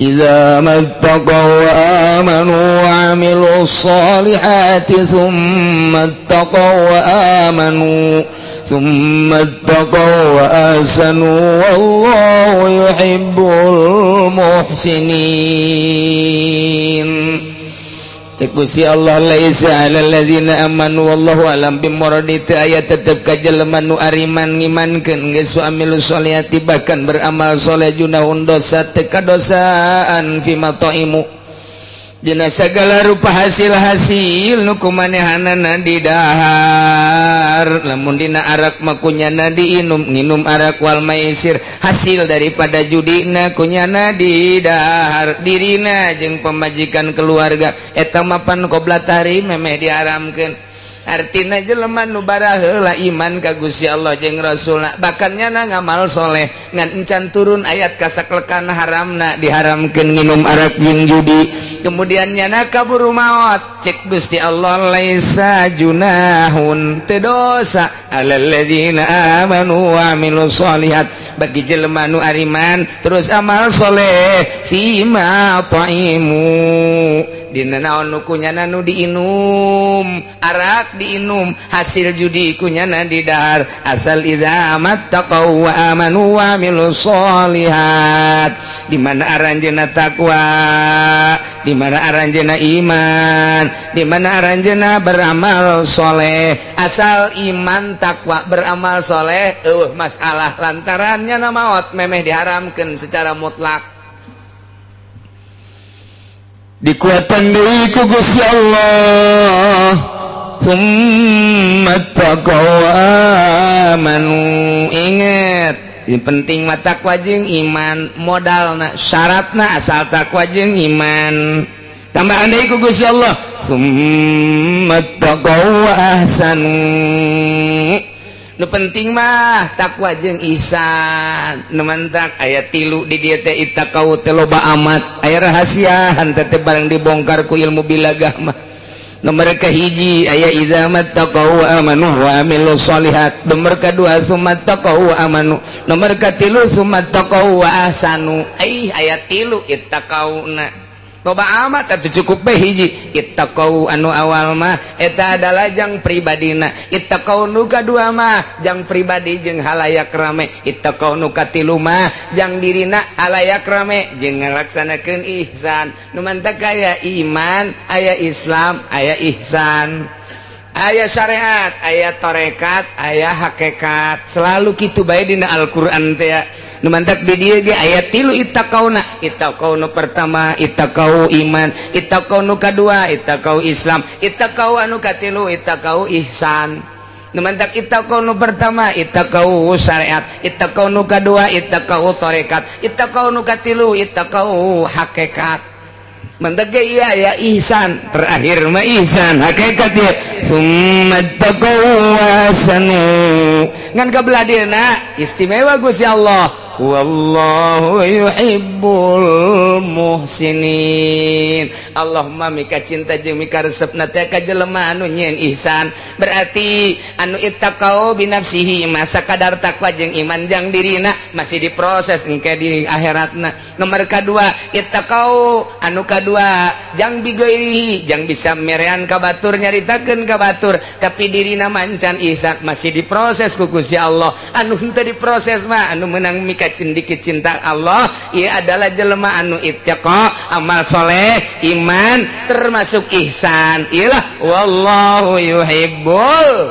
إذا ما اتقوا وآمنوا وعملوا الصالحات ثم اتقوا وآمنوا ثم اتقوا وأحسنوا والله يحب المحسنين. Cek Gusti Allah, laisa 'alal ladzina amanu, wallahu alam bimuradi. Teu aya tetep ka jelema nu ariman, ngimankeun geus, amilu sholihati, bahkan beramal soleh, junahun dosa, teu kadosaan, fima ta'imu, dina segala rupa hasil-hasil nu kumanehanana didahar. Lamun dina arak mah kunyana diinum, nginum arak, wal maisir, hasil daripada judina kunyana didahar, dirina jeung pemajikan, keluarga, eta mapan qobla tahrim, memeh diharamkeun. Artina jelema nu baraheula iman ka Gusti Allah jeung Rasulna, bahkan nyana ngamal soleh, ngan encan turun ayat kasaklekan haramna, diharamkeun nginum arak jeung judi. Kemudian nyana kaburu maot, cek Gusti Allah, laisa junahun, teu dosa, alal ladzina amanu wa amilus solihat, bagi jelema nu ariman terus amal soleh, fima thaimu, dina naon nu kunyana nu diinum. Arak diinum, hasil judi kunyana didahar, asal idza mattaqau wa amanu wa amilus solihat. Di mana aranjeuna takwa, di mana aranjeuna iman, di mana aranjeuna beramal soleh. Asal iman, takwa, beramal soleh, euweuh masalah lantarannya maot memeh diharamkan secara mutlak. Dikuatan deui ku Gusti Allah, summa taqaw amanu. Inget, yang penting mah takwa jeung iman modalna, syaratna asal takwa jeung iman. Tambahan deui ku Gusti Allah, summa taqaw wa ahsanu. Nu penting mah takwa jeung ihsan. Nu mantak aya tilu di dieu teh. Ittaqau teh loba amat, aya rahasiaan teh barang dibongkar ku ilmu bilagah mah. Nomor kahiji aya idza mattaqau wa amanu wa amilus solihat, nomor kadua summa taqau wa amanu, nomor katilu summa taqau wa ahsanu. Ai aya tilu ittaqauna, loba amat atuh. Cukup bae hiji. Ittaqau anu awal mah eta adalah jang pribadina, ittaqau nu kadua mah jang pribadi jeung halayak rame, ittaqau nu katilu mah jang dirina, halayak rame jeung ngalaksanakeun ihsan. Nu mantak aya iman, aya Islam, aya ihsan, aya syariat, aya torekat, aya hakikat. Selalu kitu bae dina Al-Qur'an teh. Nu mantak di dieu ge aya tilu ittaqauna. Ittaqau nu pertama ittaqau iman, ittaqau nu kadua ittaqau Islam, ittaqau anu katilu ittaqau ihsan. Nu mantak ittaqau nu pertama ittaqau syariat, ittaqau nu kadua ittaqau torekat, ittaqau nu katilu ittaqau hakikat. Mantak ge iya ya ihsan, terakhir mah ihsan hakikat ya, summa taqau wa ahsanu. Ngan kabelah dieuna istimewa Gusti Allah, wallahu yuhibbul muhsinin. Allahumma mika cinta jeung mika resepna teh ka jelema anu nyieun ihsan. Berarti anu ittaqau binafsihi masa kadar takwa jeung iman jang dirina, masih diproses engke di akhiratna. Nomor kadua ittaqau anu kadua jang bigoirihi, jang bisa merean ka batur, nyaritakeun ka batur, tapi dirina mancan ihsan, masih diproses ku Gusti Allah. Anu henteu diproses mah, anu menang mika cindiki cinta Allah ia adalah jelema anu ittaqa, amal soleh, iman, termasuk ihsan. Iyalah wallahu yuhibbul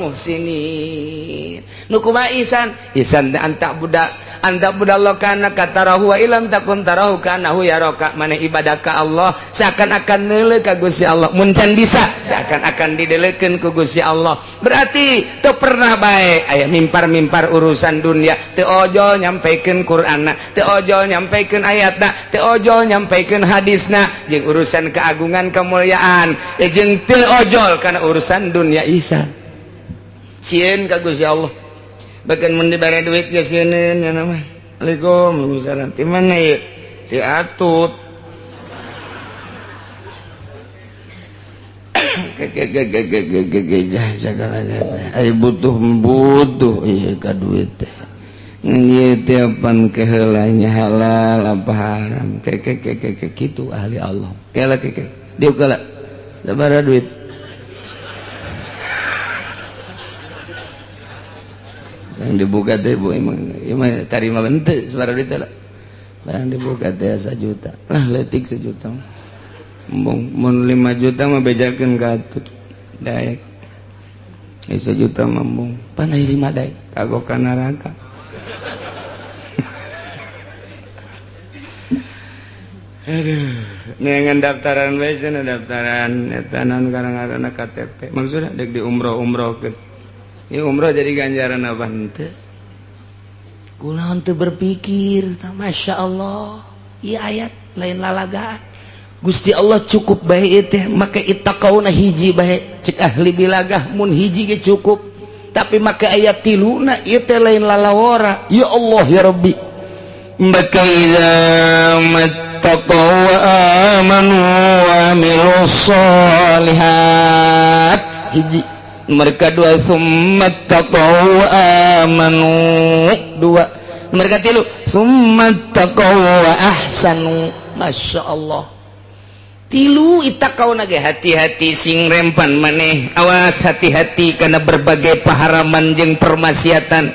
muhsinin. Nu kumaha ihsan? Ihsan teh anta budak anta budallah kana katarahu wa ilam takun tarahu kanahu yaraka. Mana ibadah ka Allah seakan-akan neuleuh ka Gusti Allah, mun can bisa seakan-akan dideleukeun ku Gusti Allah. Berarti teu pernah bae aya mimpar-mimpar urusan dunia, teu ojol nyampaikan Qur'anna, teu ojol nyampaikan ayatna, teu ojol nyampaikan hadisna jeung urusan keagungan kemuliaan, jeung teu ojol kana urusan dunia. Ihsan sieun ka Gusti Allah, bahkan mun dibere duit ge sieun nya nama. Assalamualaikum. Waalaikumsalam. Di mana ya? Di Atut. Butuh butuh iya ka duit teh. Ieu teh pan keheulanya halal apa haram? Ke ke ke ke kitu ahli Allah. Kela ke ke. Dieu kala. Sabaraha duit? Yang dibuka teh bu emang emang tarima bente sabaraha duit teh lah. Barang dibuka teh 1 juta lah, letik 1 juta. Embung mun 5 juta mah bejakeun ka Atut daek. 1 juta mah embung pan aya 5 daek kagok ka neraka. Aduh, neangan daftaran bae cenah, daftaran eta naon karang-karana KTP. Maksudna dek di umroh-umrohkeun. Ieu umroh jadi ganjaran apa henteu? Kunaon teu berpikir, Masya Allah, ieu ayat lain lalagaan. Gusti Allah cukup bae teh make ittaqauna hiji bae. Cek ahli bilagah mun hiji ge cukup. Tapi make ayat tiluna ieu teh lain lalawora. Ya Allah ya Rabbi. Maka idza taqaw wa amanu wa amilus sholihat. Hiji. Mereka dua, summa taqaw wa amanu. Dua. Mereka tilu, summa taqaw wa ahsanu. Masya Allah. Tilu ittaqau nage hati-hati sing rempan maneh, awas hati-hati karena berbagai paharaman jeung permaksiatan.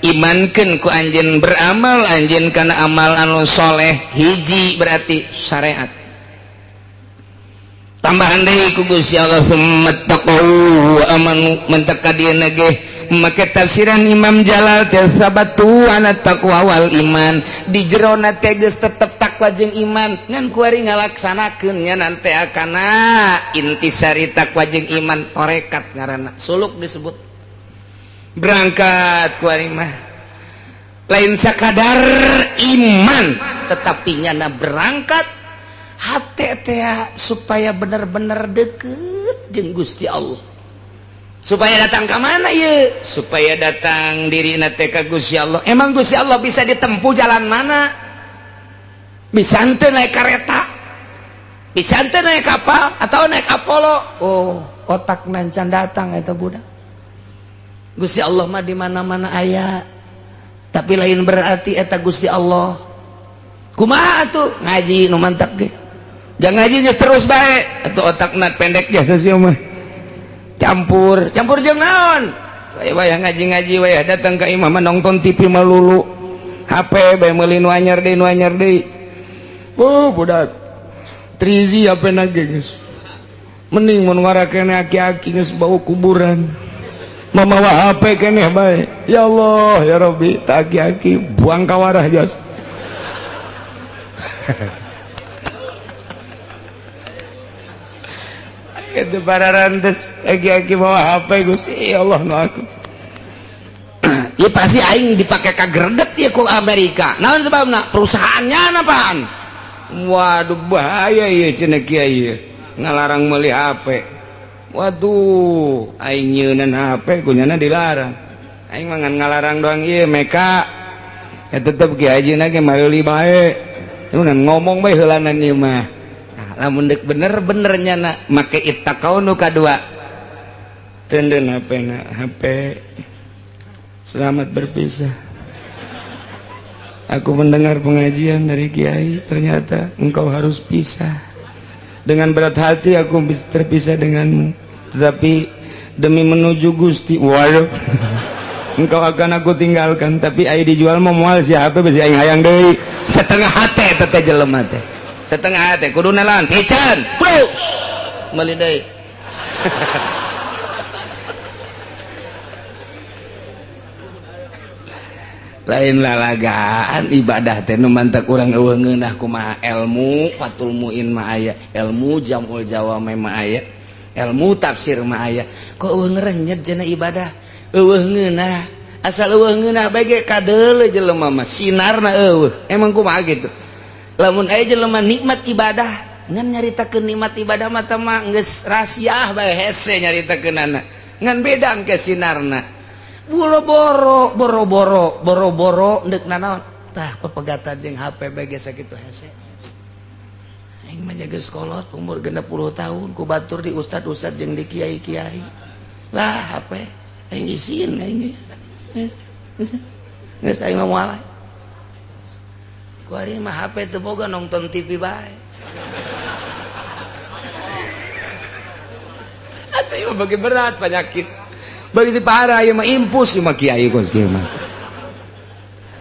Imankeun ku anjeun, beramal anjeun kana amal anu soleh. Hiji berarti syariat. Tambahan deui ku Gusti Allah, summa taqaw wa amanu, mentek ka dieu ge make tafsiran Imam Jalal teh sabatu ana taqwa wal iman. Di jerona teh geus tetep takwa jeung iman, ngan kuari ngalaksanakeun nya nanti akana intisari takwa jeung iman, torekat ngaranna, suluk disebut. Berangkat kuari mah lain sakadar iman, tetapi nyana berangkat hate teh supaya bener-bener deket jeung Gusti Allah. Supaya datang ke mana ya? Supaya datang diri teh ka Gusti Allah. Emang Gusti Allah bisa ditempuh jalan mana? Bisa ente naik kereta, bisa ente naik kapal atau naik Apollo. Oh, otak nancan datang eta budak. Gusti Allah mah di mana-mana aya, tapi lain berarti eta Gusti Allah. Kumaha tuh ngaji nu mantap ge? Jangan ngaji terus bae atau otak nat pendek biasa sih mah. Campur campur jeung naon? Wayah ngaji-ngaji, wayah datang ke imam nonton TV melulu, HP bae meuli nu anyar deui, nu anyar deui. Oh, budak trizi HP na ge geus mending mun ngora keneh, aki-aki geus bau kuburan mamawa HP keneh bae. Ya Allah ya Rabbi, tak aki-aki buang kawarah jas. Itu para rantes aki-aki bawa HP. Gusti ya Allah nu aku ya pasti aing dipakai kagredet ya ku Amerika. Naon sebabna? Perusahaannya apaan? Waduh, bahaya ya cenah kiai ngalarang meuli HP. Waduh, aing nyeunan HP kunyana dilarang. Aing mah ngan ngalarang doang ieu meka ya tetep kiai haji ge meuli bae ngan ngomong bae heulanan ieu mah. Lamun dek bener-bener nyana make ittaqau nu kadua, tenden HP na. HP, selamat berpisah. Aku mendengar pengajian dari kiai, ternyata engkau harus pisah. Dengan berat hati aku terpisah denganmu, tetapi demi menuju Gusti, waduh, engkau akan aku tinggalkan. Tapi aing dijual mau moal si HP besi aing hayang deui. Setengah hate teh jelema teh, setengah hati kudu nalan pican plus meuli deui. Lain lalagaan ibadah teh nu mantak urang eueuh ngeunah kumaha. Ilmu Fatul Muin mah aya, ilmu Jamul Jawame mah aya, ilmu tafsir mah aya, kok eueuh ngerenyet cenah ibadah eueuh ngeunah. Asal eueuh ngeunah bae ge kadeuleu jelema mah sinarna eueuh. Emang kumaha gitu lamun aya jelema nikmat ibadah, ngan nyaritakeun nikmat ibadah mah teh mah geus rahasiah bae, hese nyaritakeunana, ngan beda engke sinarna. Boro-boro boro-boro boro-boro deuk nanaon tah pepegatan jeung HP bae ge sakitu hese. Aing mah geus kolot umur 60 tahun ku batur di ustad-ustad jeung di kiai-kiai lah HP aing isin aing geus aing mah moal. Kuari mah HP teu boga, nonton TV bae. Atuh ieu bagi berat penyakit. Bagi parah ieu mah impus ieu mah kiai kos kieu mah.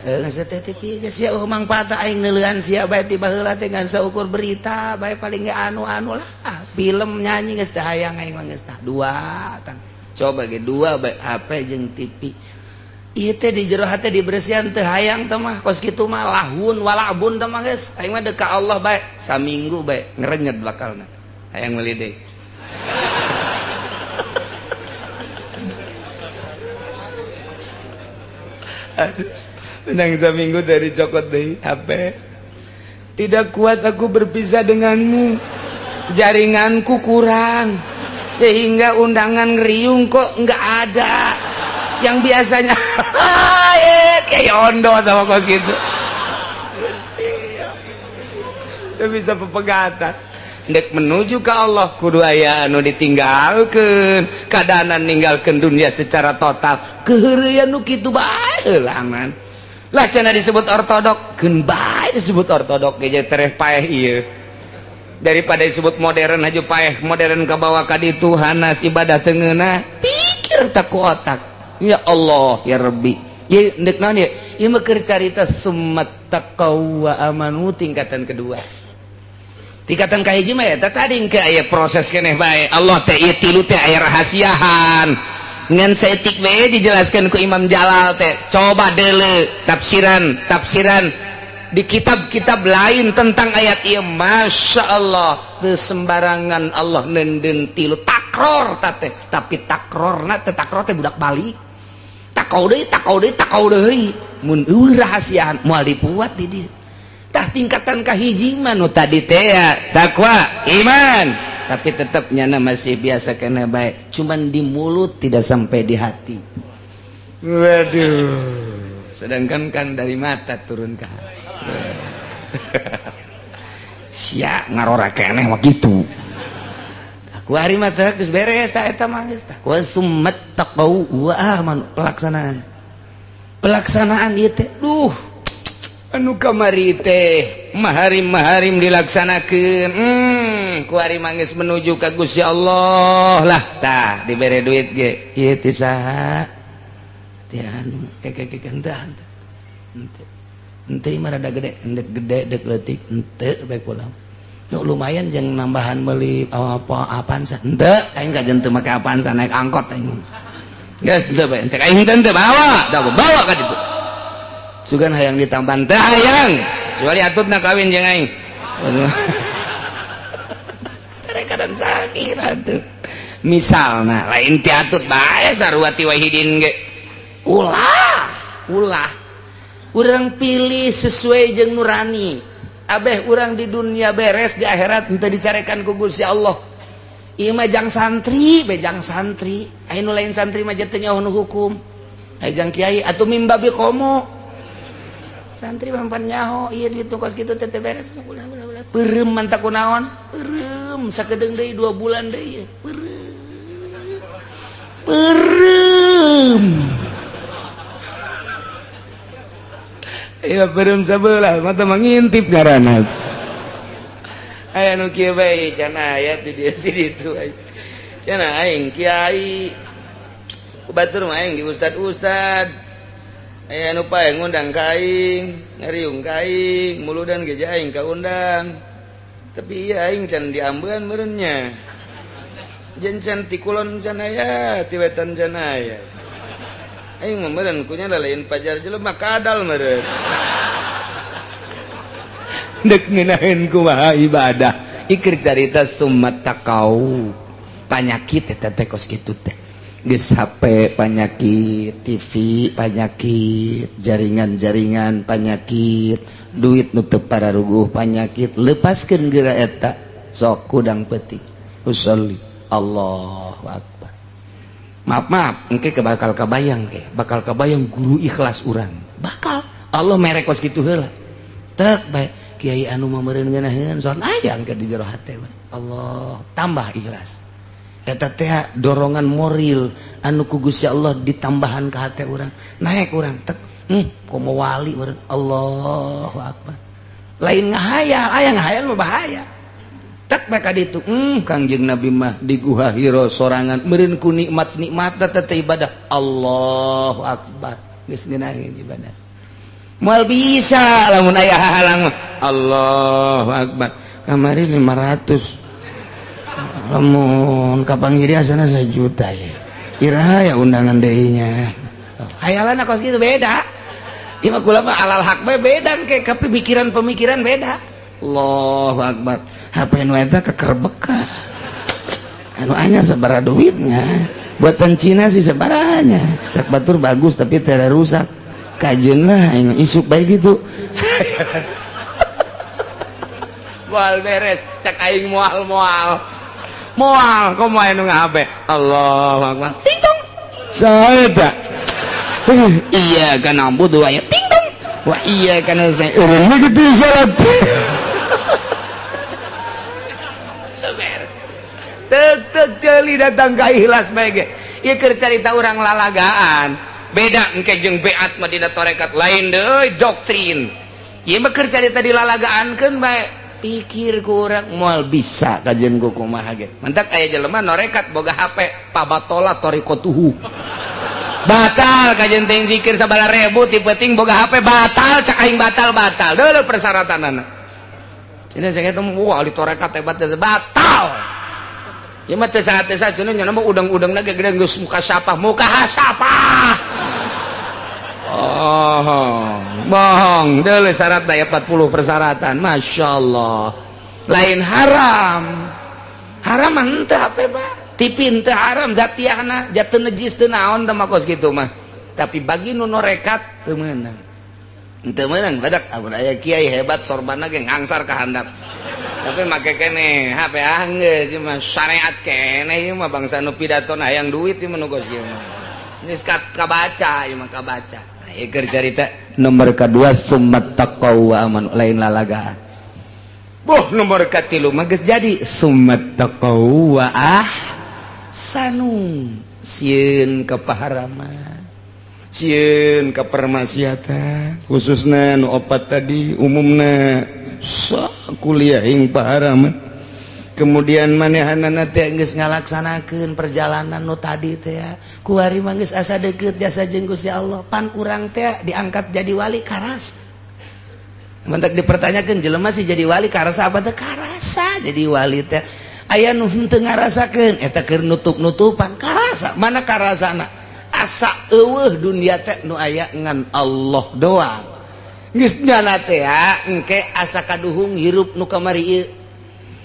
Geus teh TV geus sia mangfaat aing neuleuan sia bae ti baheula teh ngan saukur berita bae, paling ge anu-anu lah film nyanyi geus teh hayang aing mah geus tah dua tang. Coba ge dua bae HP jeung TV. Ieu teh di jero hate dibersihan teu hayang teh mah kos kitu mah lahun walabun teh mah geus. Aing mah deuk ka Allah bae saminggu bae ngerenyet bakalna. Hayang meuli deui. Aduh, menang saminggu dari cokot deui HP. Tidak kuat aku berpisah denganmu. Jaringanku kurang sehingga undangan ngeriung kok nggak ada. Yang biasanya kayak ondo sama kos gitu. Teu bisa pepegatan. Ndek menuju ke Allah kudu aya anu ditinggalkeun, kadaanan ninggalkeun dunia secara total. Keheureuyan nu kitu bae heula aman. Lah cenah disebut ortodok, keun bae disebut ortodok ge tereh paeh ieu. Daripada disebut modern aja paeh, modern kabawa ka ditu hanas ibadah teu ngeunah. Pikir tak ku otak. Ya Allah ya Rabbi. Ye ndek naon ye? Ieu mah keur carita summat taqaw wa amanu tingkatan kedua. Tingkatan kahiji mah eta tadi engke aya proses keneh bae. Allah teh ieu tilu teh aya rahasiahan. Ngan saeutik bae dijelaskan ku Imam Jalal teh. Coba deuleu tafsiran, tafsiran di kitab-kitab lain tentang ayat ieu, Masya Allah, teu sembarangan Allah neundeun tilu takror teh, tapi takrorna teh takror teh budak balik. Takau deui, takau deui, takau deui. Mun eueuh rahasiaan moal dipuat di dieu. Tah tingkatan kahiji mah nu tadi teh ya, takwa, iman, tapi tetap nyana masih biasa kena baik, cuman di mulut tidak sampai di hati. Waduh, sedangkan kan dari mata turun ke hati. Sia ngarora keneh mah kitu. Ku hari mah teh geus beres tah eta mah geus tah. Wa summat taqau wa amanu, pelaksanaan. Pelaksanaan ieu teh duh anu kamari teh maharim-maharim dilaksanakeun. Ku ari mah geus menuju ka Gusti Allah lah tah dibere duit ge ieu teh saha? Teh anu keke keke henteu henteu. Henteu. Henteu mah rada gede, endek gede dek leutik henteu bae kula. Nu lumayan jeung nambahan meuli apa Avanza. Henteu aing kajen teu make Avanza naik angkot aing. Geus henteu bae cek aing henteu bawa, da bawa ka ditu. Sugan hayang ditambahan teh hayang. Kecuali atutna kawin jeung aing. Kadang sakit atuh. Misalna lain ti atut bae sarua ti wahidin ge. Ulah, ulah. Urang pilih sesuai jeung nurani. Abeh urang di dunia beres, di akhirat henteu dicarekan ku Gusti Allah. Ieu mah jang santri, be jang santri. Aya nu lain santri mah teu nyaho nu hukum. Aya jang kiai atuh mimbabi komo. Santri mah pan nyaho, ieu duit nu kos kitu teh teu beres. Ulah ulah ulah. Peureum mantap kunaon? Peureum sakedeung deui 2 bulan deui. Peureum. Peureum. Iya peureum sabelah mata mangintip ngaranna. Aya nu kieu bae cenah aya di dieu di ditu. Cenah aing kiai. Ku batur mah aing di ustad-ustad. Aya nu pae ngundang ka aing, ngariung ka aing, muludan ge aing kaundang. Tapi ieu aing can diambean meureun nya. Jeung can ti kulon can aya, ti wetan can aya. Aing mah meureun kunya lain pajar jelema kadal meureun. Dek ngeunaheun kumaha ibadah. Ikir carita summat taqau. Panyakit eta teh kos kitu teh. Geus HP panyakit, TV panyakit, jaringan-jaringan panyakit, duit nu teu pararuguh panyakit, lepaskeun geura eta sok kudang peuting. Usolli Allahu akbar. Maaf maaf, engke bakal kabayang ke, bakal kabayang guru ikhlas urang. Bakal Allah mere kos kitu heula. Tek bae kiai anu mah meureun ngeunaheun son aya engke di jero hate. Allah tambah ikhlas. Eta teh dorongan moral anu ku Gusti Allah ditambahan ka hate urang. Naik urang tek, komo wali meureun. Allahu akbar. Lain ngahayal, aya ngahayal mah bahaya. Tek bae ka ditu, Kangjeng Nabi mah di Guha Hiro sorangan meureun ku nikmat-nikmat teh ibadah. Allahu akbar. Geus ngeunaheun ibadah. Moal bisa lamun aya hahalang. Allahu akbar. Kamari 500. Lamun kapanggih asana 1 juta ya. Iraha ya undangan deui nya. Hayalan kos kitu beda. Ieu mah kula mah alal hak bae beda ke pemikiran-pemikiran beda. Allahu akbar. HP nu eta kekerbeka. Anu anyar sabaraha duitnya. Buatan Cina sih sabarahanya. Cak batur bagus tapi teu rusak. Kajeun lah aing isuk bae gitu. Moal beres, cak aing moal-moal. Moal komo aya nu ngahape. Allahu akbar. Ting tong. Saeta. Iya kan ambu dua ya. Ting tong. Wa iya kana saya urang gitu salat. Tadi datang ka ikhlas bae ge. Ieu keur carita urang lalagaan. Beda engke jeung beat mah dina tarekat lain deui, doktrin. Ieu mah keur carita dilalagaankeun bae. Pikir ku urang moal bisa kajian ku kumaha ge. Mantak aya jelema norekat boga HP, pabatola thoriqotuhu. Batal kajian teh zikir sabala ribu ti penting boga HP batal, cak aing batal batal. Deuleu persyaratanana. Cina saya ketemu, wah, ahli tarekat hebat, batal. Ya mah teu saha teu saha cenah, nya mah udang-udangna ge gede geus muka sapah, muka sapah. Oh, bohong. Deuleu syarat daya 40 persyaratan. Masya Allah. Lain haram. Haram mah henteu HP mah. TV henteu haram zatiahna, jatuh najis teu naon teh mah kos kitu mah. Tapi bagi nu norekat teu meunang. Teu meunang badak amun aya kiai hebat sorbanna ge ngangsar ka handap. Tapi make keneh HP, ah geus ieu mah syariat keneh, ieu mah bangsa nu pidato hayang duit ieu mah nu kos kieu mah. Geus kabaca ieu mah, kabaca. Nah, ieu keur carita nomor kedua, summat taqaw wa amanu, lain lalagaan. Boh, nomor katilu mah geus jadi summat taqaw wa ahsanu, sieun ka paharaman, sieun ka permaksiatan, khususna nu opat tadi, umumna kuliah ing paharaman. Kemudian manehanana teh geus ngalaksanakeun perjalanan nu tadi teh, kuari mah geus asa deukeut jasa jeung Gusti Allah. Pan urang teh diangkat jadi wali karas. Mentak dipertanyakan, jelema sih jadi wali karasa apa teh? Karasa jadi wali teh. Aya nu henteu ngarasakeun, eta keur nutup-nutupan. Karasa mana karasana? Asa eueuh dunia teh, nu aya ngan Allah doang. Geus nyana teh engke asa kaduhung hirup nu kamari ieu.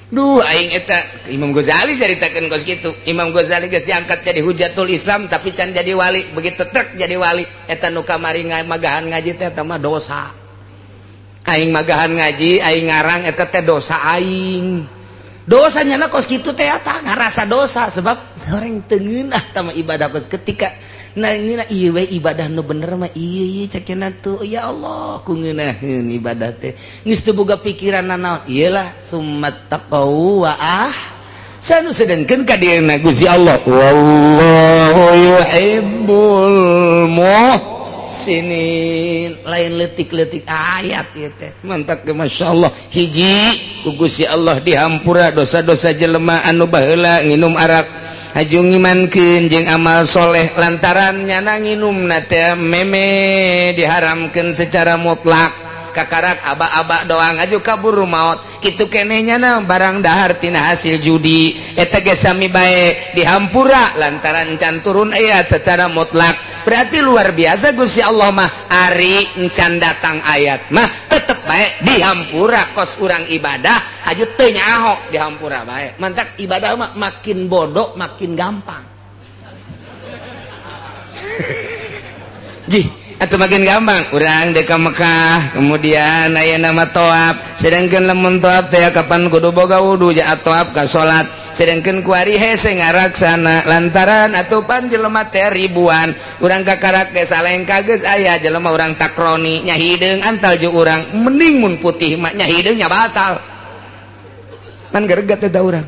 Duh, aing eta Imam Ghazali caritakeun kos kitu. Imam Ghazali geus diangkat jadi hujatul Islam tapi can jadi wali. Begitu trek jadi wali, eta nu kamari magahan ngaji teh eta mah dosa. Aing magahan ngaji, aing ngarang eta teh dosa aing. Dosa nyana kos kitu teh, eta ngarasa dosa sebab orang teu ngeunah tah ibadah kos ketika. Nah, ini iya we ibadah nu bener mah iya iya cekena tuh, ya Allah, ku ngeunaheun ibadah teh geus teu boga pikiran nanaon. Iyalah summat taqaw wa ahsanu, sedengkeun ka dieuna Gusti Allah, wallahu yuhibbul muhsinin. Lain leutik-leutik ayat ieu teh. Mantap ge, Masya Allah, hiji ku Gusti Allah dihampura dosa-dosa jelema anu baheula nginum arak haju ngimankeun jeung amal soleh, lantaran nyana nginumna teh meme diharamkeun secara mutlak, kakarak aba-aba doang aju kaburu maut kitu keneh. Nyana barang dahar tina hasil judi eta ge sami bae dihampura lantaran can turun ayat secara mutlak. Berarti luar biasa Gusti Allah mah, ari encan datang ayat mah tetep bae dihampura. Kos urang ibadah aju teu nyaho dihampura bae. Mantak ibadah mah makin bodoh makin gampang. Jih atau makin gampang urang dek ka Mekah, kemudian aya nama toab, sedangkan lamun toab teh kapan kudu boga wudu ja toab ka salat, sedangkan kuari hese ngaraksana lantaran atupan jelema teh ribuan. Urang kakarak ge salengka geus aya jelema urang takroni nya hideung antal jeung urang, mending mun putih mah nya hideung nya batal kan geregat eta urang.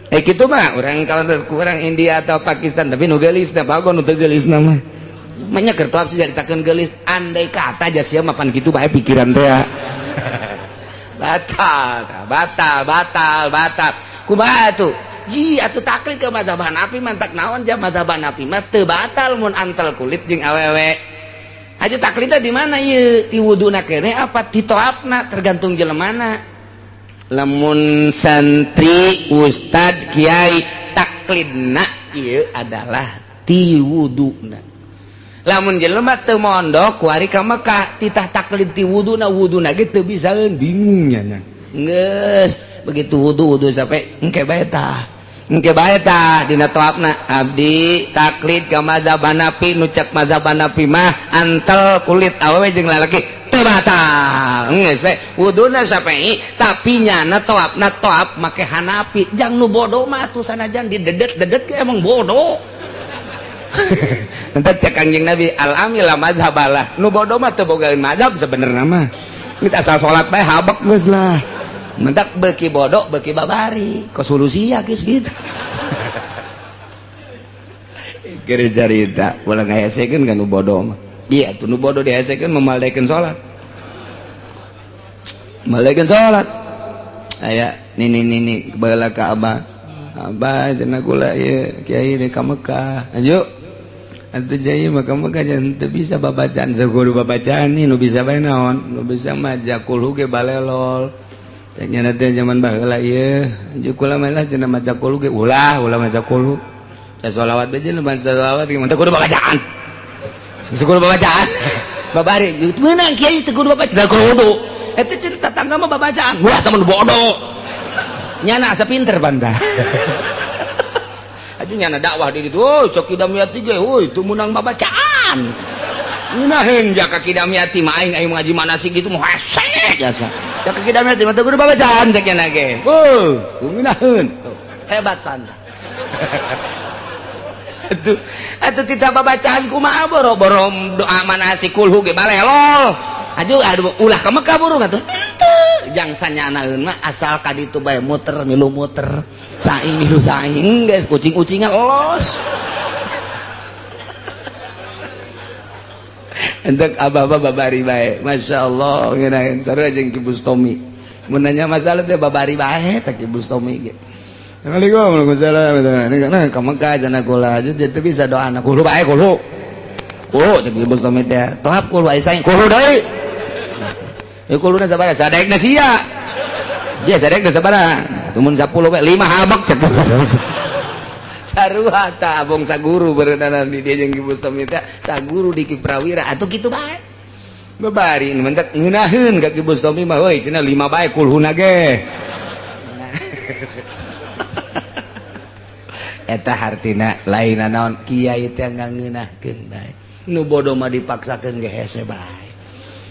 Eh, kitu mah urang kalau kurang India atau Pakistan, tapi nu geulis teh bagon, nu teu geulis mah banyak kertoap sih caritakeun geulis. Andai kata aja sia mapan kitu bae pikiran teh batal batal batal batal. Kumaha tuh ji atuh taklid ke mazhab Hanafi? Mantak naon ja mazhab Hanafi mah teu batal mun antal kulit jeung awewe. Aja taklidna di mana ieu? Ti wuduna keneh apa ti toapna? Tergantung jelemana. Lamun santri, ustad, kiai, taklidna ieu adalah ti wuduna. Lamun jelema teu mondok kuari ka Mekah, titah taklid ti wuduna, wuduna ge teu bisaeun, bingung nya. Geus begitu wudu, wudu sampai engke bae tah, engke bae tah dina toapna. Abdi taklid ka mazhab Hanafi, nu cek mazhab Hanafi mah antel kulit awewe jeung lalaki teu batal. Geus bae wuduna sampai, tapi nyana toapna toap make Hanafi. Jang nu bodoh mah atuh sanajan didedet-dedet ge emang bodoh. Entah cek Kanjeng Nabi, al amil la mazhabalah, nu bodoh mah teu bogaeun mazhab sebenarnya mah, geus asal salat bae habek geus lah. Mentak beuki bodoh beuki babari ke solusi ya geus gitu. Keur carita ulah ngahesekeun kan nu bodoh mah. Iya tuh nu bodoh dihesekeun memalekeun salat. Malekeun salat. Aya nini nini baheula ka abah. Abah cenah kula ieu kiai di ka Mekah. Aju. Atuh jaya mah ka Mekah jangan teu bisa babacaan. Teu kudu babacaan nih nu bisa bae naon? Nu bisa mah jakulhu ge balelol. Teh nya teh zaman baheula ieu. Aju kula mah lah cenah maca kulhu ge ulah ulah maca kulhu. Sholawat aja lu bahasa sholawat gimana kudu babacaan. Teu kudu babacaan. Babari meunang kiai teu kudu babacaan. Teu kudu. Eta cerita tetangga mah babacaan. Wah temen bodoh. Nyana asa pinter banda. Aju nyana dakwah di ditu. Oh, cok Kidamiyati ge, euy teu meunang babacaan. Ngeunaheun jaka Kidamiyati mah aing aing ngaji manasik gitu mah hese jasa. Jaka Kidamiyati mah teu kudu babacaan cek nyana ge. Heuh, ngeunaheun. Hebat banda. Atuh atuh tita babacaan kumaha boro-boro doa manasik kulhu ge balelol. Aduh aduh ulah ka Mekah burung atuh. Henteu jang sanyanaeun mah asal ka ditu bae muter milu muter. Saing milu saing geus kucing-ucingan los. Entek abah-abah babari bae. Masyaallah ngeunaheun sarua jeung Ki Bustomi. Mun nanya masalah teh babari bae teh Ki Bustomi ge. Assalamualaikum warahmatullahi wabarakatuh. Nah, ka Mekah cenah kula aja teu bisa doa na kulo bae kulo. Kulo cek Ibu Bustomi teh. Tohap kulo aya saing kulo deui. Ya kuluna sabaraha? Sadaekna sia. Dia sadaekna sabaraha? Tumun 10 bae 5 habak cek. Sarua ta abong saguru berenang di dia jeung Ki Bustomi teh saguru di Ki Prawira atuh kitu bae. Babari nu mentek ngeunaheun ka Ki Bustomi mah euy cenah 5 bae kulhuna ge. Eta hartina lain naon kiai teh ngangeunahkeun bae nu bodoh mah dipaksakeun ge hese bae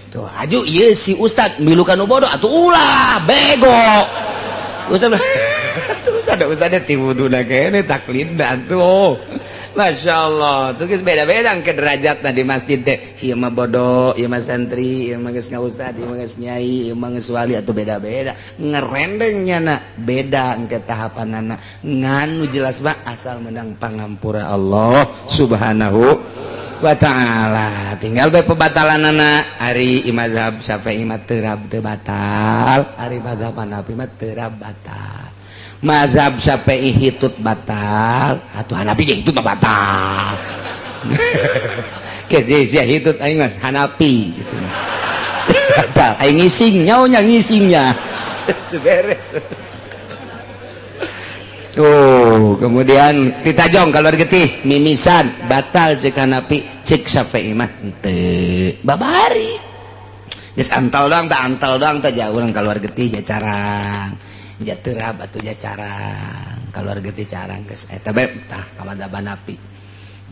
tuh aju ieu si ustad milu ka nu bodoh atuh ulah bego ustad tuh ustad ustad ti wuduna kene taklidna tuh. Masya Allah tuh geus beda-beda ke derajatna di masjid teh ieu mah bodoh ieu mah santri ieu mah geus ngaustad ieu mah geus nyai ieu mah geus wali atuh beda-beda ngerendeng nyana beda engke tahapanana ngan nu jelas mah asal menang pangampura Allah Subhanahu wa ta'ala tinggal bae pebatalanana ari mazhab Syafi'i mah teu batal ari mazhab Hanafi mah teu batal mazhab Syafi'i hitut batal atuh Hanafi ge hitut mah batal ke sia hitut aing mah Hanafi gitu batal aing ngising nyaonya ngisingnya geus beres. Oh, kemudian ditajong keluar getih mimisan batal cek Hanafi cek Syafi'i mah henteu babari geus antal doang tah antal doang tah jauh urang keluar getih ja carang ja terap atuh ja carang keluar getih carang geus eta bae tah ka mazhab Hanafi.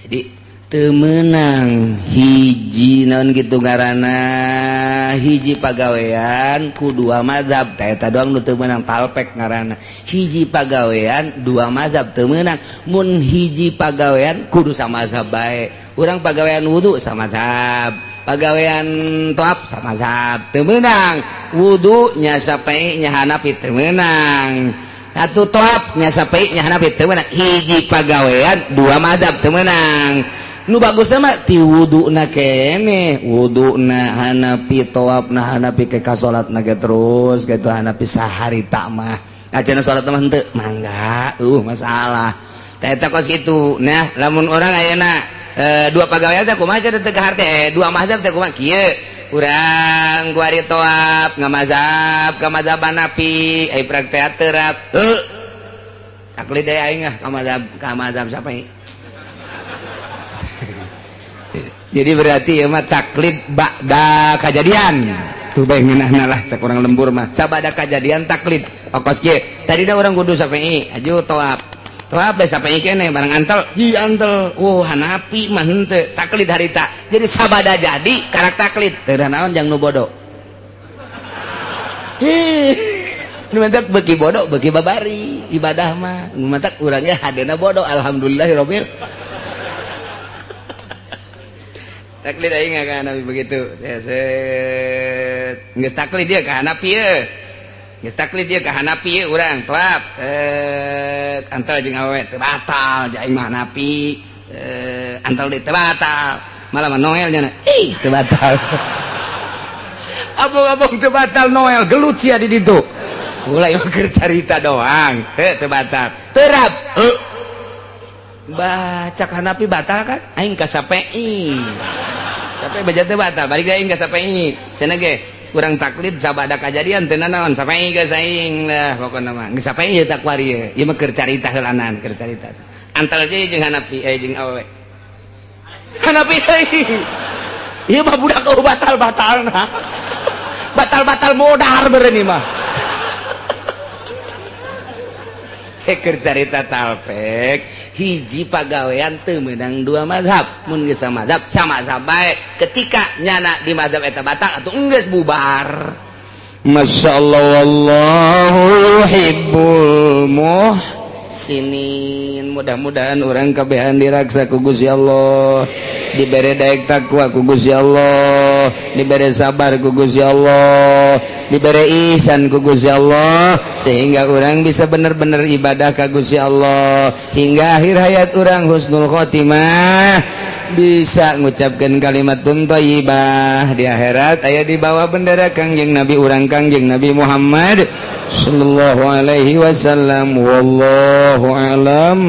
Jadi teu meunang hiji naon kitu ngaranna hiji pagawean ku dua mazhab tah eta doang nu teu meunang talpek ngaranna hiji pagawean dua mazhab teu meunang mun hiji pagawean kudu samazhab bae urang pagawean wudu samazhab pagawean toap samazhab teu meunang wudu nya Syafi'i nya Hanafi teu meunang atuh toap nya Syafi'i nya Hanafi teu meunang hiji pagawean dua mazhab teu meunang nu bagusna mah ti wuduna kene wuduna Hanafi toapna Hanafi ke ka salatna ge terus kitu Hanafi saharita mah acan salat mah henteu mangga masalah tah eta kos kitu. Nah lamun urang ayeuna dua pagawean teh kumaha cenah teu kaharte dua mazhab teh kumaha kieu urang kuari toap ngamazhab ka mazhab Hanafi ai praktek terap heuh taklid aing ah ka mazhab Syafi'i. Jadi berarti ya mah taklid ba'da kajadian tuh bae ngeunahna lah cek urang lembur mah sabada kajadian taklid okos kieu tadi da urang kudu Syafi'i aju toap toap bae Syafi'i keneh barang antel hi antel oh Hanafi mah henteu taklid harita jadi sabada jadi karak taklid teu naon jang nu bodoh hih nu mantak beuki bodoh beuki babari ibadah mah nu mantak urangnya hadena bodoh alhamdulillahirabbil taklid aing ka Hanafi begitu. Set geus taklid dia ka Hanafi ye. Geus taklid dia ka Hanafi ye urang toap. Antal jeung awewe teu batal aing mah Hanafi. Antal deui teu batal. Malah mah Noel nya, ih, teu batal. Abong-abong teu batal, Noel gelut sia di ditu. Mulai keur carita doang, heuh, teu batal. Terap. Heuh. Baca Hanafi batal kan? Aing ka Syafi'i. Sampai baca teu batal, balik aing ka Syafi'i. Cenah ge kurang taklid sabada kajadian teu nanaon, Syafi'i geus aing lah pokona mah. Geus Syafi'i ieu tak kuari ieu. Ieu mah keur carita heulanan, keur carita. Antal je jeung Hanafi, eh, jeung awewe. Hanafi deui. Ieu mah budak eueuh batal-batalna. Batal-batal modar beureun ieu mah. Keur carita talpek, hiji pagawean teu meunang dua mazhab. Mun geus mazhab sama mazhab bae, ketika nyana di mazhab eta batal atuh enggeus bubar. Masya Allah, wallahu yuhibbul muhsinin. Mudah-mudahan orang kabehan diraksa ku Gusti Allah, dibere daek takwa ku Gusti Allah, dibere sabar ku Gusti Allah, dibere ihsan ku Gusti Allah, sehingga orang bisa bener-bener ibadah ka Gusti Allah hingga akhir hayat orang, husnul khotimah, bisa ngucapkan kalimat thayyibah, di akhirat aya di bawah bendera Kangjeng Nabi urang, Kangjeng Nabi Muhammad sallallahu alaihi wasallam. Wallahu alam.